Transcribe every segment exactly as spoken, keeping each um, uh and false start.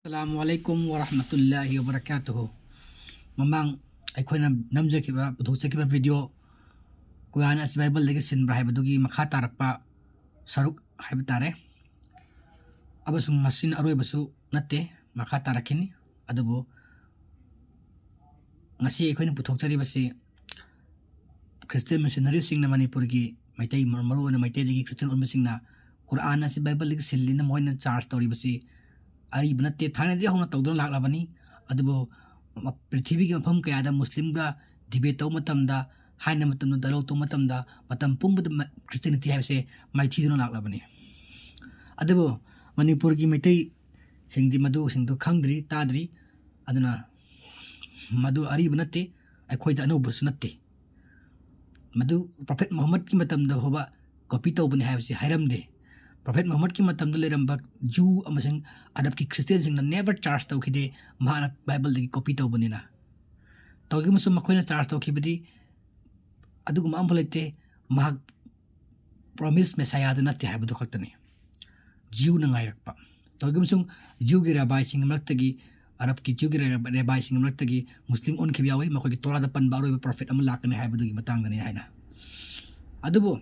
ꯑꯁꯂꯥꯃꯨ ꯑꯂꯥꯏꯀꯨꯝ ꯋꯔꯍꯃꯇꯨꯜꯂꯥꯍꯤ ꯋꯕꯔꯀꯥꯇꯨꯍꯨ꯫ ꯃꯃꯥꯡ ꯑꯩꯈꯣꯏꯅ ꯅꯝꯖꯈꯤꯕ, ꯄꯨꯊꯣꯛꯆꯈꯤꯕ ꯚꯤꯗꯤꯑꯣ "ꯀꯨꯔꯥꯟ ꯑꯁꯤ ꯕꯥꯏꯕꯜꯗꯒꯤ ꯁꯤꯟꯕ꯭ꯔꯥ?" ꯍꯥꯏꯕꯗꯨꯒꯤ ꯃꯈꯥ ꯇꯥꯔꯛꯄ ꯁꯔꯨꯛ ꯍꯥꯏꯕ ꯇꯥꯔꯦ, ꯑꯃꯁꯨꯡ ꯃꯁꯤꯅ ꯑꯔꯣꯏꯕꯁꯨ ꯅꯠꯇꯦ, ꯃꯈꯥ ꯇꯥꯔꯛꯈꯤꯅꯤ꯫ ꯑꯗꯨꯕꯨ ꯉꯁꯤ ꯑꯩꯈꯣꯏꯅ ꯄꯨꯊꯣꯛꯆꯔꯤꯕꯁꯤ ꯈ꯭ꯔꯤꯁꯇꯤꯌꯥꯟ ꯃꯤꯁꯅꯔꯤꯁꯤꯡꯅ ꯃꯅꯤꯄꯨꯔꯒꯤ ꯃꯩꯇꯩ, ꯃꯔꯨ-, ꯃꯔꯨꯑꯣꯏꯅ ꯃꯩꯇꯩꯗꯒꯤ ꯈ꯭ꯔꯤꯁꯇꯤꯌꯥꯟ ꯑꯣꯟꯕꯁꯤꯡꯅ ꯀꯨꯔꯥꯟ ꯑꯁꯤ ꯕꯥꯏꯕꯜꯗꯒꯤ ꯁꯤꯜꯂꯤꯅ ꯃꯈꯣꯏꯅ ꯆꯥꯔꯖ ꯇꯧꯔꯤꯕꯁꯤ ꯑꯔꯤꯕ ꯅꯠꯇꯦ, ꯊꯥꯏꯅꯗꯒꯤ ꯍꯧꯅ ꯇꯧꯗꯨꯅ ꯂꯥꯛꯂꯕꯅꯤ꯫ ꯑꯗꯨꯕꯨ ꯃ-, ꯄ꯭ꯔꯤꯊꯤꯕꯤꯒꯤ ꯃꯐꯝ ꯀꯌꯥꯗ ꯃꯨꯁꯂꯤꯝꯒ ꯗꯤꯕꯦꯠ ꯇꯧꯕ ꯃꯇꯝꯗ, ꯍꯥꯏꯅ ꯃꯇꯝꯗ, ꯗꯥꯏꯂꯣꯒ ꯇꯧꯕ ꯃꯇꯝꯗ, ꯃꯇꯝ ꯄꯨꯝꯕꯗ ꯃ-, ꯈ꯭ꯔꯤꯁꯇꯤꯌꯥꯅꯤꯇꯤ ꯍꯥꯏꯕꯁꯦ ꯃꯥꯏꯊꯤꯗꯨꯅ ꯂꯥꯛꯂꯕꯅꯤ꯫ ꯑꯗꯨꯕꯨ ꯃꯅꯤꯄꯨꯔꯒꯤ ꯃꯩꯇꯩꯁꯤꯡꯗꯤ ꯃꯗꯨꯁꯤꯡꯗꯨ ꯈꯪꯗ꯭ꯔꯤ, ꯇꯥꯗ꯭ꯔꯤ꯫ ꯑꯗꯨꯅ ꯃꯗꯨ ꯑꯔꯤꯕ ꯅꯠꯇꯦ, ꯑꯩꯈꯣꯏꯗ ꯑꯅꯧꯕꯁꯨ ꯅꯠꯇꯦ꯫ ꯃꯗꯨ ꯄ꯭ꯔꯣꯐꯦꯠ ꯃꯨꯍꯝꯃꯗꯀꯤ ꯃꯇꯝꯗ ꯐꯥꯎꯕ ꯀꯣꯄꯤ ꯇꯧꯕꯅꯤ ꯍꯥꯏꯕꯁꯤ ꯍꯥꯏꯔꯝꯗꯦ꯫ ꯄ꯭ꯔꯣꯐꯦꯠ ꯃꯨꯍꯝꯃꯗꯀꯤ ꯃꯇꯝꯗ ꯂꯩꯔꯝꯕ ꯖꯨ ꯑꯃꯁꯨꯡ ꯑꯔꯕꯀꯤ ꯈ꯭ꯔꯤꯁꯇꯤꯌꯥꯟꯁꯤꯡꯅ never charge ꯇꯧꯈꯤꯗꯦ, ꯃꯍꯥꯛꯅ ꯕꯥꯏꯕꯜꯗꯒꯤ ꯀꯣꯄꯤ ꯇꯧꯕꯅꯤꯅ꯫ ꯇꯧꯈꯤꯕꯁꯨ ꯃꯈꯣꯏꯅ ꯆꯥꯔꯖ ꯇꯧꯈꯤꯕꯗꯤ ꯑꯗꯨꯒꯨꯝꯕ ꯑꯃꯐꯥꯎ ꯂꯩꯇꯦ꯫ ꯃꯍꯥꯛ ꯄ꯭ꯔꯣꯃꯤꯁ ꯃꯦꯁꯥꯌꯥꯗꯨ ꯅꯠꯇꯦ ꯍꯥꯏꯕꯗꯨ ꯈꯛꯇꯅꯤ ꯖꯤꯎꯅ ꯉꯥꯏꯔꯛꯄ꯫ ꯇꯧꯈꯤꯕꯁꯨ ꯖꯤꯎꯒꯤ ꯔꯦꯕꯥꯏꯁꯤꯡꯒꯤ ꯃꯔꯛꯇꯒꯤ, ꯑꯔꯕꯀꯤ ꯖꯤꯎꯒꯤ ꯔꯦ-, ꯔꯦꯕꯥꯏꯁꯤꯡꯒꯤ ꯃꯔꯛꯇꯒꯤ ꯃꯨꯁꯂꯤꯝ ꯑꯣꯟꯈꯤꯕ ꯌꯥꯎꯏ꯫ ꯃꯈꯣꯏꯒꯤ ꯇꯣꯔꯥꯗ ꯄꯟꯕ ꯑꯔꯣꯏꯕ ꯄ꯭ꯔꯣꯐꯦꯠ ꯑꯃ ꯂꯥꯛꯀꯅꯤ ꯍꯥꯏꯕꯗꯨꯒꯤ ꯃꯇꯥꯡꯗꯅꯤ ꯍꯥꯏꯅ꯫ ꯑꯗꯨꯕꯨ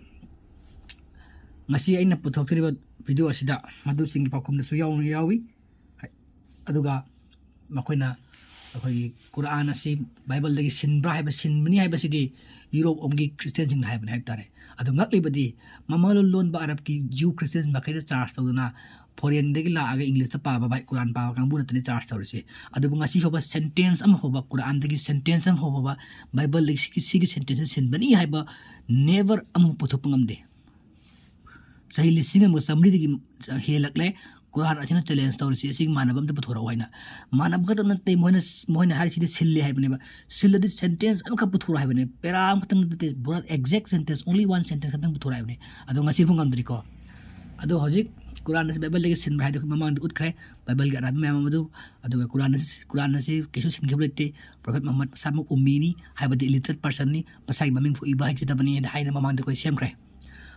ꯉꯁꯤ ꯑꯩꯅ ꯄꯨꯊꯣꯛꯆꯔꯤꯕ ꯚꯤꯗꯤꯑꯣ ꯑꯁꯤꯗ ꯃꯗꯨꯁꯤꯡꯒꯤ ꯄꯥꯎꯈꯨꯝꯗꯁꯨ ꯌꯥꯎꯅ ꯌꯥꯎꯏ꯫ ꯑꯗꯨꯒ ꯃꯈꯣꯏꯅ ꯑꯩꯈꯣꯏꯒꯤ ꯀꯨꯔꯥꯟ ꯑꯁꯤ ꯕꯥꯏꯕꯜꯗꯒꯤ ꯁꯤꯟꯕ꯭ꯔꯥ ꯍꯥꯏꯕ, ꯁꯤꯟꯕꯅꯤ ꯍꯥꯏꯕꯁꯤꯗꯤ ꯌꯨꯔꯣꯞ ꯑꯣꯝꯒꯤ ꯈ꯭ꯔꯤꯁꯇꯤꯌꯥꯟꯁꯤꯡꯅ ꯍꯥꯏꯕꯅꯤ ꯍꯥꯏꯕ ꯇꯥꯔꯦ꯫ ꯑꯗꯨ ꯉꯛꯂꯤꯕꯗꯤ ꯃꯃꯥꯂꯣꯟ ꯂꯣꯟꯕ ꯑꯔꯕꯀꯤ ꯖꯤꯎ ꯈ꯭ꯔꯤꯁꯇꯤꯌꯥꯟ ꯃꯈꯩꯅ ꯆꯥꯔꯖ ꯇꯧꯗꯨꯅ ꯐꯣꯔꯦꯟꯗꯒꯤ ꯂꯥꯛꯑꯒ ꯏꯪꯂꯤꯁꯇ ꯄꯥꯕ ꯕꯥꯏ-, ꯀꯨꯔꯥꯟ ꯄꯥꯕ ꯀꯥꯡꯕꯨ ꯅꯠꯇꯅꯤ ꯆꯥꯔꯖ ꯇꯧꯔꯤꯁꯤ꯫ ꯑꯗꯨꯕꯨ ꯉꯁꯤ ꯐꯥꯎꯕ ꯁꯦꯟꯇꯦꯟꯁ ꯑꯃ ꯐꯥꯎꯕ, ꯀꯨꯔꯥꯟꯗꯒꯤ ꯁꯦꯟꯇꯦꯟꯁ ꯑꯃ ꯐꯥꯎꯕ ꯕꯥꯏꯕꯜꯗꯒꯤ ꯁꯤꯒꯤ, ꯁꯤꯒꯤ ꯁꯦꯟꯇꯦꯟꯁꯁꯤ ꯁꯤꯟꯕꯅꯤ ꯍꯥꯏꯕ never ꯑꯃ ꯄꯨꯊꯣꯛꯄ ꯉꯝꯗꯦ꯫ ꯆꯍꯤ ꯂꯤꯁꯤꯡ ꯑꯃꯒ ꯆꯥꯃꯔꯤꯗꯒꯤ ꯍꯦꯜꯂꯛꯂꯦ ꯀꯨꯔꯥꯟ ꯑꯁꯤꯅ ꯆꯦꯂꯦꯟꯖ ꯇꯧꯔꯤꯁꯤ꯫ ꯑꯁꯤꯒꯤ ꯃꯥꯟꯅꯕ ꯑꯝꯇ ꯄꯨꯊꯣꯔꯛꯑꯣ ꯍꯥꯏꯅ꯫ ꯃꯥꯟꯅꯕ ꯈꯛꯇ ꯅꯠꯇꯦ, ꯃꯣꯏꯅ, ꯃꯣꯏꯅ ꯍꯥꯏꯔꯤꯁꯤꯗꯤ ꯁꯤꯜꯂꯤ ꯍꯥꯏꯕꯅꯦꯕ꯫ ꯁꯤꯜꯂꯗꯤ ꯁꯦꯟꯇꯦꯟꯁ ꯑꯃꯈꯛ ꯄꯨꯊꯣꯔꯛꯑꯣ ꯍꯥꯏꯕꯅꯦ, ꯄꯦꯔꯥ ꯑꯃꯈꯛꯇꯪ ꯅꯠꯇꯦ, ꯄꯨꯔꯥ exact sentence, only one sentence ꯈꯛꯇꯪ ꯄꯨꯊꯣꯔꯛꯑꯣ ꯍꯥꯏꯕꯅꯦ꯫ ꯑꯗꯣ ꯉꯁꯤ ꯐꯥꯎ ꯉꯝꯗ꯭ꯔꯤꯀꯣ꯫ ꯑꯗꯣ ꯍꯧꯖꯤꯛ ꯀꯨꯔꯥꯟ ꯑꯁꯤ ꯕꯥꯏꯕꯜꯗꯒꯤ ꯁꯤꯟꯕ꯭ꯔꯥ ꯍꯥꯏꯗꯣ ꯑꯩꯈꯣꯏ ꯃꯃꯥꯡꯗ ꯎꯠꯈ꯭ꯔꯦ, ꯕꯥꯏꯕꯜꯒꯤ ꯑꯔꯥꯟꯕ ꯃꯌꯥꯝ ꯑꯗꯨ꯫ ꯑꯗꯨꯒ ꯀꯨꯔꯥꯟ ꯑꯁꯤ, ꯀꯨꯔꯥꯟ ꯑꯁꯤ ꯀꯩꯁꯨ ꯁꯤꯟꯈꯤꯕ ꯂꯩꯇꯦ꯫ ꯄ꯭ꯔꯣꯐꯦꯠ ꯃꯨꯍꯝꯃꯗ ꯃꯁꯥꯃꯛ ꯎꯝꯃꯤꯅꯤ, ꯍꯥꯏꯕꯗꯤ illiterate personꯅꯤ, ꯃꯁꯥꯒꯤ ꯃꯃꯤꯡ ꯐꯥꯎ ꯏꯕ ꯍꯩꯖꯗꯕꯅꯤ ꯍꯥꯏꯅ ꯃꯃꯥꯡꯗ ꯑꯩꯈꯣꯏ ꯁꯦꯝꯈ꯭ꯔꯦ꯫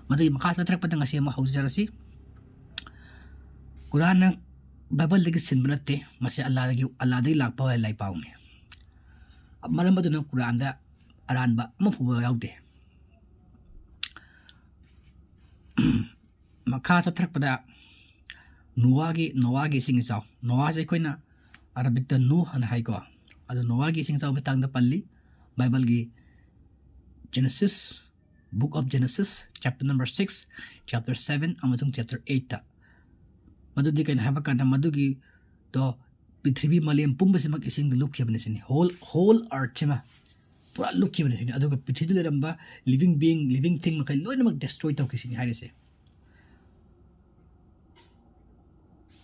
ꯃꯗꯨꯒꯤ ꯃꯈꯥ ꯆꯠꯊꯔꯛꯄꯗ ꯉꯁꯤ ꯑꯃꯨꯛ ꯍꯧꯖꯔꯁꯤ꯫ ꯀꯨꯔꯥꯟꯅ ꯕꯥꯏꯕꯜꯗꯒꯤ ꯁꯤꯟꯕ ꯅꯠꯇꯦ, ꯃꯁꯤ ꯑꯜꯂꯥꯗꯒꯤ, ꯑꯜꯂꯥꯗꯒꯤ ꯂꯥꯛꯄ ꯂꯥꯏꯄꯥꯎꯅꯤ꯫ ꯃꯔꯝ ꯑꯗꯨꯅ ꯀꯨꯔꯥꯟꯗ ꯑꯔꯥꯟꯕ ꯑꯃ ꯐꯥꯎꯕ ꯌꯥꯎꯗꯦ꯫ ꯃꯈꯥ ꯆꯠꯊꯔꯛꯄꯗ ꯅꯣꯋꯥꯒꯤ, ꯅꯣꯋꯥꯒꯤ ꯏꯁꯤꯡ ꯏꯆꯥꯎ, ꯅꯣꯋꯥꯁꯦ ꯑꯩꯈꯣꯏꯅ ꯑꯔꯥꯕꯤꯛꯇ ꯅꯨꯍ ꯍꯥꯏꯅ ꯍꯥꯏꯀꯣ꯫ ꯑꯗꯣ ꯅꯣꯋꯥꯒꯤ ꯏꯁꯤꯡ ꯏꯆꯥꯎ ꯃꯇꯥꯡꯗ ꯄꯜꯂꯤ ꯕꯥꯏꯕꯜꯒꯤ Genesis, Book of Genesis, chapter number six, chapter seven ꯑꯃꯁꯨꯡ chapter eightꯇ꯫ ꯃꯗꯨꯗꯤ ꯀꯩꯅꯣ ꯍꯥꯏꯕ ꯀꯥꯟꯗ, ꯃꯗꯨꯒꯤꯗꯣ ꯄ꯭ꯔꯤꯊꯤꯕꯤ ꯃꯥꯂꯦꯝ ꯄꯨꯝꯕꯁꯤꯃꯛ ꯏꯁꯤꯡꯗ ꯂꯨꯞꯈꯤꯕꯅꯤ ꯁꯤꯅꯤ꯫ Whole, whole earthꯁꯤꯃ ꯄꯨꯔꯥ ꯂꯨꯞꯈꯤꯕꯅꯤ ꯁꯤꯅꯤ꯫ ꯑꯗꯨꯒ ꯄ꯭ꯔꯤꯊꯤꯕꯤꯗ ꯂꯩꯔꯝꯕ living being, living thing ꯃꯈꯩ ꯂꯣꯏꯅꯃꯛ destroy ꯇꯧꯈꯤ ꯁꯤꯅꯤ ꯍꯥꯏꯔꯤꯁꯦ꯫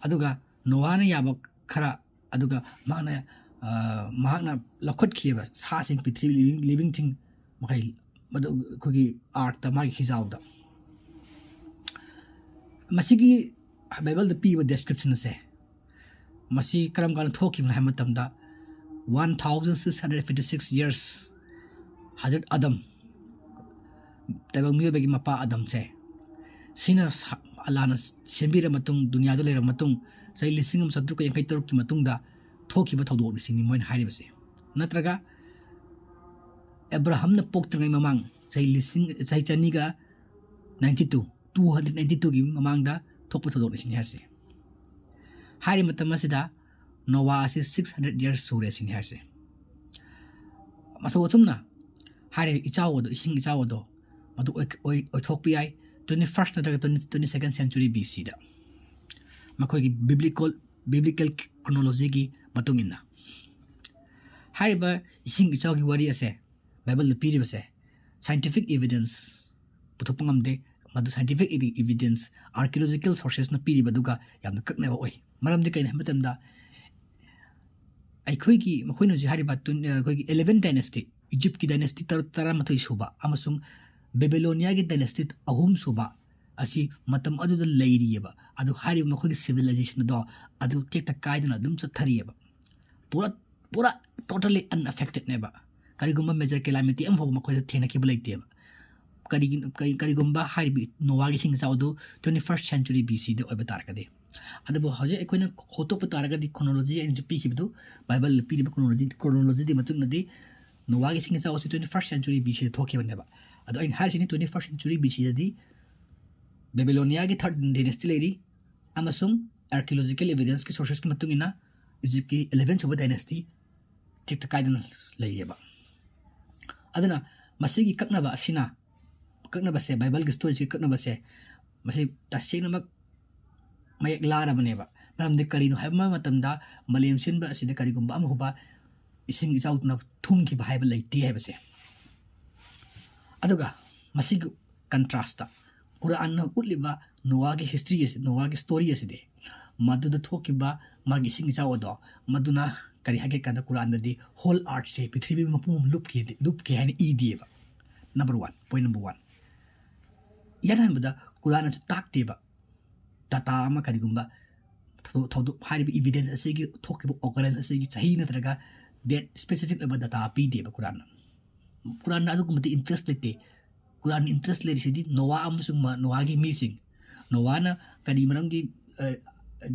ꯑꯗꯨꯒ ꯅꯣꯋꯥꯅ ꯌꯥꯕ ꯈꯔ, ꯑꯗꯨꯒ ꯃꯥꯅ, ꯑ, ꯃꯍꯥꯛꯅ ꯂꯧꯈꯠꯈꯤꯕ ꯁꯥꯁꯤꯡ, ꯄ꯭ꯔꯤꯊꯤꯕꯤ living, living thing ꯃꯈꯩ, ꯃꯗꯨ ꯑꯩꯈꯣꯏꯒꯤ arkꯇ, ꯃꯥꯒꯤ ꯍꯤꯖꯥꯎꯗ꯫ ꯃꯁꯤꯒꯤ ꯕꯥꯏꯕꯜꯗ ꯄꯤꯕ description ꯑꯁꯦ, ꯃꯁꯤ ꯀꯔꯝ ꯀꯥꯟꯗ ꯊꯣꯛꯈꯤꯕꯅꯣ ꯍꯥꯏꯕ ꯃꯇꯝꯗ, one thousand six hundred fifty six years Hazrat ꯑꯗꯝ, ꯇꯥꯏꯕꯪ ꯃꯤꯑꯣꯏꯕꯒꯤ ꯃꯄꯥ ꯑꯗꯝꯁꯦ, ꯁꯤꯅ ꯁꯥ-, ꯑꯜꯂꯥꯅ ꯁꯦꯝꯕꯤꯔ ꯃꯇꯨꯡ, ꯗꯨꯅꯤꯌꯥꯗ ꯂꯩꯔ ꯃꯇꯨꯡ, ꯆꯍꯤ ꯂꯤꯁꯤꯡ ꯑꯃ ꯆꯥꯇ꯭ꯔꯨꯛꯀ ꯌꯥꯡꯈꯩ ꯇꯔꯨꯛꯀꯤ ꯃꯇꯨꯡꯗ ꯊꯣꯛꯈꯤꯕ ꯊꯧꯗꯣꯛꯅꯤ ꯁꯤꯅꯤ ꯃꯣꯏꯅ ꯍꯥꯏꯔꯤꯕꯁꯦ꯫ ꯅꯠꯇ꯭ꯔꯒ ꯑꯦꯕ꯭ꯔꯥꯍꯝꯅ ꯄꯣꯛꯇ꯭ꯔꯤꯉꯩ ꯃꯃꯥꯡ, ꯆꯍꯤ ꯂꯤꯁꯤꯡ, ꯆꯍꯤ ꯆꯅꯤꯒ ninety two, two hundred ninety twoꯒꯤ ꯃꯃꯥꯡꯗ ꯊꯣꯛꯄ ꯊꯧꯗꯣꯛꯅꯤ ꯁꯤꯅꯤ ꯍꯥꯏꯔꯤꯁꯦ꯫ ꯍꯥꯏꯔꯤꯕ ꯃꯇꯝ ꯑꯁꯤꯗ ꯅꯣꯋꯥ ꯑꯁꯤ six hundred years ꯁꯨꯔꯦ ꯁꯤꯅꯤ ꯍꯥꯏꯔꯤꯁꯦ꯫ ꯃꯇꯧ ꯑꯁꯨꯝꯅ ꯍꯥꯏꯔꯤꯕ ꯏꯆꯥꯎ ꯑꯗꯣ, ꯏꯁꯤꯡ ꯏꯆꯥꯎ ꯑꯗꯣ, ꯃꯗꯨ ꯑꯣꯏ-, ꯑꯣꯏ-, ꯑꯣꯏꯊꯣꯛꯄ ꯌꯥꯏ twenty first ꯅꯠꯇ꯭ꯔꯒ twenty, twenty second century BCꯗ, ꯃꯈꯣꯏꯒꯤ biblical, biblical chronologyꯒꯤ ꯃꯇꯨꯡ ꯏꯟꯅ꯫ ꯍꯥꯏꯔꯤꯕ ꯏꯁꯤꯡ ꯏꯆꯥꯎꯒꯤ ꯋꯥꯔꯤ ꯑꯁꯦ, ꯕꯥꯏꯕꯜꯗ ꯄꯤꯔꯤꯕꯁꯦ, scientific evidence ꯄꯨꯊꯣꯛꯄ ꯉꯝꯗꯦ꯫ ꯃꯗꯨ scientific evi-, evidence, archaeological sourcesꯅ ꯄꯤꯔꯤꯕꯗꯨꯒ ꯌꯥꯝꯅ ꯀꯛꯅꯕ ꯑꯣꯏ꯫ ꯃꯔꯝꯗꯤ ꯀꯩꯅꯣ ꯍꯥꯏꯕ ꯃꯇꯝꯗ, ꯑꯩꯈꯣꯏꯒꯤ, ꯃꯈꯣꯏꯅ ꯍꯧꯖꯤꯛ ꯍꯥꯏꯔꯤꯕ ꯇꯨꯟ-, ꯑꯩꯈꯣꯏꯒꯤ eleven dynasty, ꯏꯖꯤꯞꯀꯤ dynasty ꯇꯔꯥ-, ꯇꯔꯥꯃꯥꯊꯣꯏ ꯁꯨꯕ ꯑꯃꯁꯨꯡ ꯕꯦꯕꯤꯂꯣꯅꯤꯌꯥꯒꯤ dynasty ꯑꯍꯨꯝ ꯁꯨꯕ ꯑꯁꯤ ꯃꯇꯝ ꯑꯗꯨꯗ ꯂꯩꯔꯤꯑꯕ꯫ ꯑꯗꯨ ꯍꯥꯏꯔꯤꯕ ꯃꯈꯣꯏꯒꯤ civilization ꯑꯗꯣ, ꯑꯗꯨ ꯇꯦꯛꯇ ꯀꯥꯏꯗꯅ ꯑꯗꯨꯝ ꯆꯠꯊꯔꯤꯑꯕ꯫ ꯄꯨꯔꯥ, ꯄꯨꯔꯥ totally unaffectedꯅꯦꯕ꯫ ꯀꯔꯤꯒꯨꯝꯕ major calamity ꯑꯃꯐꯥꯎꯕ ꯃꯈꯣꯏꯗ ꯊꯦꯡꯅꯈꯤꯕ ꯂꯩꯇꯦꯕ꯫ ꯀꯔꯤꯒꯤꯅꯣ, ꯀꯔꯤ-, ꯀꯔꯤꯒꯨꯝꯕ ꯍꯥꯏꯔꯤꯕ ꯅꯣꯋꯥꯒꯤ ꯏꯁꯤꯡ ꯏꯆꯥꯎ ꯑꯗꯨ twenty first century BCꯗ ꯑꯣꯏꯕ ꯇꯥꯔꯒꯗꯤ꯫ ꯑꯗꯨꯕꯨ ꯍꯧꯖꯤꯛ ꯑꯩꯈꯣꯏꯅ ꯍꯣꯠꯇꯣꯛꯄ ꯇꯥꯔꯒꯗꯤ, chronology ꯑꯩꯅꯁꯨ ꯄꯤꯈꯤꯕꯗꯨ, ꯕꯥꯏꯕꯜꯗ ꯄꯤꯔꯤꯕ chronology, chronologyꯗꯤ ꯃꯇꯨꯡꯗꯗꯤ ꯅꯣꯋꯥꯒꯤ ꯏꯁꯤꯡ ꯏꯆꯥꯎ ꯑꯁꯤ twenty first century B C ꯗ ꯊꯣꯛꯈꯤꯕꯅꯦꯕ꯫ ꯑꯗꯣ ꯑꯩꯅ ꯍꯥꯏꯔꯤꯁꯤꯅꯤ, twenty first century B C ꯗꯗꯤ ꯕꯦꯕꯤꯂꯣꯅꯤꯌꯥꯒꯤ third dynasty ꯂꯩꯔꯤ, ꯑꯃꯁꯨꯡ archaeological evidenceꯀꯤ sourcesꯀꯤ ꯃꯇꯨꯡ ꯏꯟꯅ ꯏꯖꯤꯞꯀꯤ eleven ꯁꯨꯕ dynasty ꯇꯦꯛꯇ ꯀꯥꯏꯗꯅ ꯂꯩꯌꯦꯕ꯫ ꯑꯗꯨꯅ ꯃꯁꯤꯒꯤ ꯀꯛꯅꯕ ꯑꯁꯤꯅ, ꯀꯛꯅꯕꯁꯦ, ꯕꯥꯏꯕꯜꯒꯤ storyꯁꯤꯒꯤ ꯀꯛꯅꯕꯁꯦ, ꯃꯁꯤ ꯇꯁꯦꯡꯅꯃꯛ ꯃꯌꯦꯛ ꯂꯥꯔꯕꯅꯦꯕ꯫ ꯃꯔꯝꯗꯤ ꯀꯔꯤꯅꯣ ꯍꯥꯏꯕ ꯃꯇꯝꯗ, ꯃꯥꯂꯦꯝ ꯁꯤꯟꯕ ꯑꯁꯤꯗ ꯀꯔꯤꯒꯨꯝꯕ ꯑꯃ ꯐꯥꯎꯕ ꯏꯁꯤꯡ ꯏꯆꯥꯎꯅ ꯊꯨꯝꯈꯤꯕ ꯍꯥꯏꯕ ꯂꯩꯇꯦ ꯍꯥꯏꯕꯁꯦ꯫ ꯑꯗꯨꯒ ꯃꯁꯤꯒꯤ contrastꯇ ꯀꯨꯔꯥꯟꯅ ꯎꯠꯂꯤꯕ ꯅꯣꯋꯥꯒꯤ history ꯑꯁꯤ, ꯅꯣꯋꯥꯒꯤ story ꯑꯁꯤꯗꯤ, ꯃꯗꯨꯗ ꯊꯣꯛꯈꯤꯕ ꯃꯥꯒꯤ ꯏꯁꯤꯡ ꯏꯆꯥꯎ ꯑꯗꯣ, ꯃꯗꯨꯅ ꯀꯔꯤ ꯍꯥꯏꯒꯦ ꯀꯥꯟꯗ, ꯀꯨꯔꯥꯟꯗꯗꯤ whole earthꯁꯦ, ꯄ꯭ꯔꯤꯊꯤꯕꯤ ꯃꯄꯨꯝ ꯑꯃ ꯂꯨꯞꯈꯤ, ꯂꯨꯞꯈꯤ ꯍꯥꯏꯅ ꯏꯗꯦꯕ꯫ Number one, point number one꯫ ꯏꯍꯥꯟ ꯍꯥꯟꯕꯗ ꯀꯨꯔꯥꯟꯅꯁꯨ ꯇꯥꯛꯇꯦꯕ data ꯑꯃ, ꯀꯔꯤꯒꯨꯝꯕ ꯊꯧꯗꯣꯛ, ꯊꯧꯗꯣꯛ, ꯍꯥꯏꯔꯤꯕ evidence ꯑꯁꯤꯒꯤ ꯊꯣꯛꯈꯤꯕ occurrence ꯑꯁꯤꯒꯤ ꯆꯍꯤ ꯅꯠꯇ꯭ꯔꯒ date specific ꯑꯣꯏꯕ data ꯄꯤꯗꯦꯕ ꯀꯨꯔꯥꯟꯅ꯫ ꯀꯨꯔꯥꯟꯅ ꯑꯗꯨꯒꯨꯝꯕꯗꯤ interest ꯂꯩꯇꯦ꯫ ꯀꯨꯔꯥꯟꯅ interest ꯂꯩꯔꯤꯁꯤꯗꯤ ꯅꯣꯋꯥ ꯑꯃꯁꯨꯡ ꯃ-, ꯅꯣꯋꯥꯒꯤ ꯃꯤꯁꯤꯡ꯫ ꯅꯣꯋꯥꯅ ꯀꯔꯤ ꯃꯔꯝꯒꯤ, ꯑ,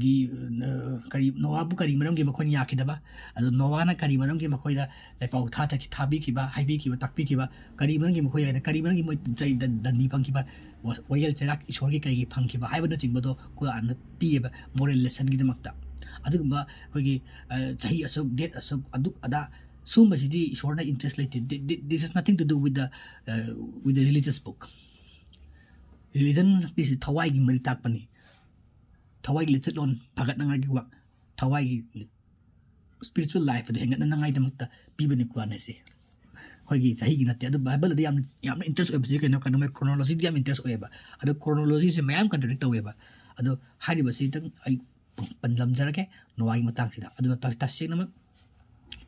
ꯒꯤ, ꯑ, ꯀꯔꯤ, ꯅꯣꯋꯥꯕꯨ ꯀꯔꯤ ꯃꯔꯝꯒꯤ ꯃꯈꯣꯏꯅ ꯌꯥꯈꯤꯗꯕ? ꯑꯗꯣ ꯅꯣꯋꯥꯅ ꯀꯔꯤ ꯃꯔꯝꯒꯤ ꯃꯈꯣꯏꯗ ꯂꯥꯏꯄꯥꯎ ꯊꯥ-, ꯊꯥꯕꯤꯈꯤꯕ, ꯍꯥꯏꯕꯤꯈꯤꯕ, ꯇꯥꯛꯄꯤꯈꯤꯕ? ꯀꯔꯤ ꯃꯔꯝꯒꯤ ꯃꯈꯣꯏ ꯍꯥꯏꯅ, ꯀꯔꯤ ꯃꯔꯝꯒꯤ ꯃꯣꯏ ꯆꯩ-, ꯗꯟ-, ꯗꯟꯗꯤ ꯐꯪꯈꯤꯕ? ꯋꯥ-, ꯋꯥꯌꯦꯜ ꯆꯩꯔꯥꯛ ꯏꯁꯣꯔꯒꯤ ꯀꯩꯒꯤ ꯐꯪꯈꯤꯕ ꯍꯥꯏꯕꯅꯆꯤꯡꯕꯗꯣ ꯀꯨꯔꯥꯟꯅ ꯄꯤꯌꯦꯕ, moral lessonꯒꯤꯗꯃꯛꯇ꯫ ꯑꯗꯨꯒꯨꯝꯕ ꯑꯩꯈꯣꯏꯒꯤ, ꯑ, ꯆꯍꯤ ꯑꯁꯨꯛ, date ꯑꯁꯨꯛ, ꯑꯗꯨꯛ ꯑꯗꯥ, ꯁꯨꯝꯕꯁꯤꯗꯤ ꯏꯁꯣꯔꯅ interest ꯂꯩꯇꯦ꯫ Thi-, thi-, this is nothing to do with the, uh, with the religious book. Religionꯒꯤꯁꯤ ꯊꯋꯥꯏꯒꯤ ꯃꯔꯤ ꯇꯥꯛꯄꯅꯤ꯫ ꯊꯋꯥꯏꯒꯤ ꯂꯤꯆꯠꯂꯣꯟ ꯐꯒꯠꯅꯉꯥꯏꯒꯤ ꯋꯥ-, ꯊꯋꯥꯏꯒꯤ spiritual life ꯑꯗꯨ ꯍꯦꯟꯒꯠꯅꯅꯉꯥꯏꯗꯃꯛꯇ ꯄꯤꯕꯅꯤ ꯀꯨꯔꯥꯟ ꯍꯥꯏꯁꯦ꯫ ꯑꯩꯈꯣꯏꯒꯤ ꯆꯍꯤꯒꯤ ꯅꯠꯇꯦ꯫ ꯑꯗꯨ ꯕꯥꯏꯕꯜꯗꯗꯤ ꯌꯥꯝ, ꯌꯥꯝꯅ interest ꯑꯣꯏꯕꯁꯤ ꯀꯩꯅꯣ ꯀꯥꯟꯗ, ꯃꯣꯏ chronologyꯗꯤ ꯌꯥꯝ interest ꯑꯣꯏꯌꯦꯕ꯫ ꯑꯗꯣ chronologyꯁꯦ ꯃꯌꯥꯝ contradict ꯇꯧꯋꯦꯕ꯫ ꯑꯗꯣ ꯍꯥꯏꯔꯤꯕꯁꯤꯗꯪ ꯑꯩ ꯄꯟꯂꯝꯖꯔꯒꯦ ꯅꯣꯋꯥꯒꯤ ꯃꯇꯥꯡꯁꯤꯗ꯫ ꯑꯗꯨꯅ ꯇ-, ꯇꯁꯦꯡꯅꯃꯛ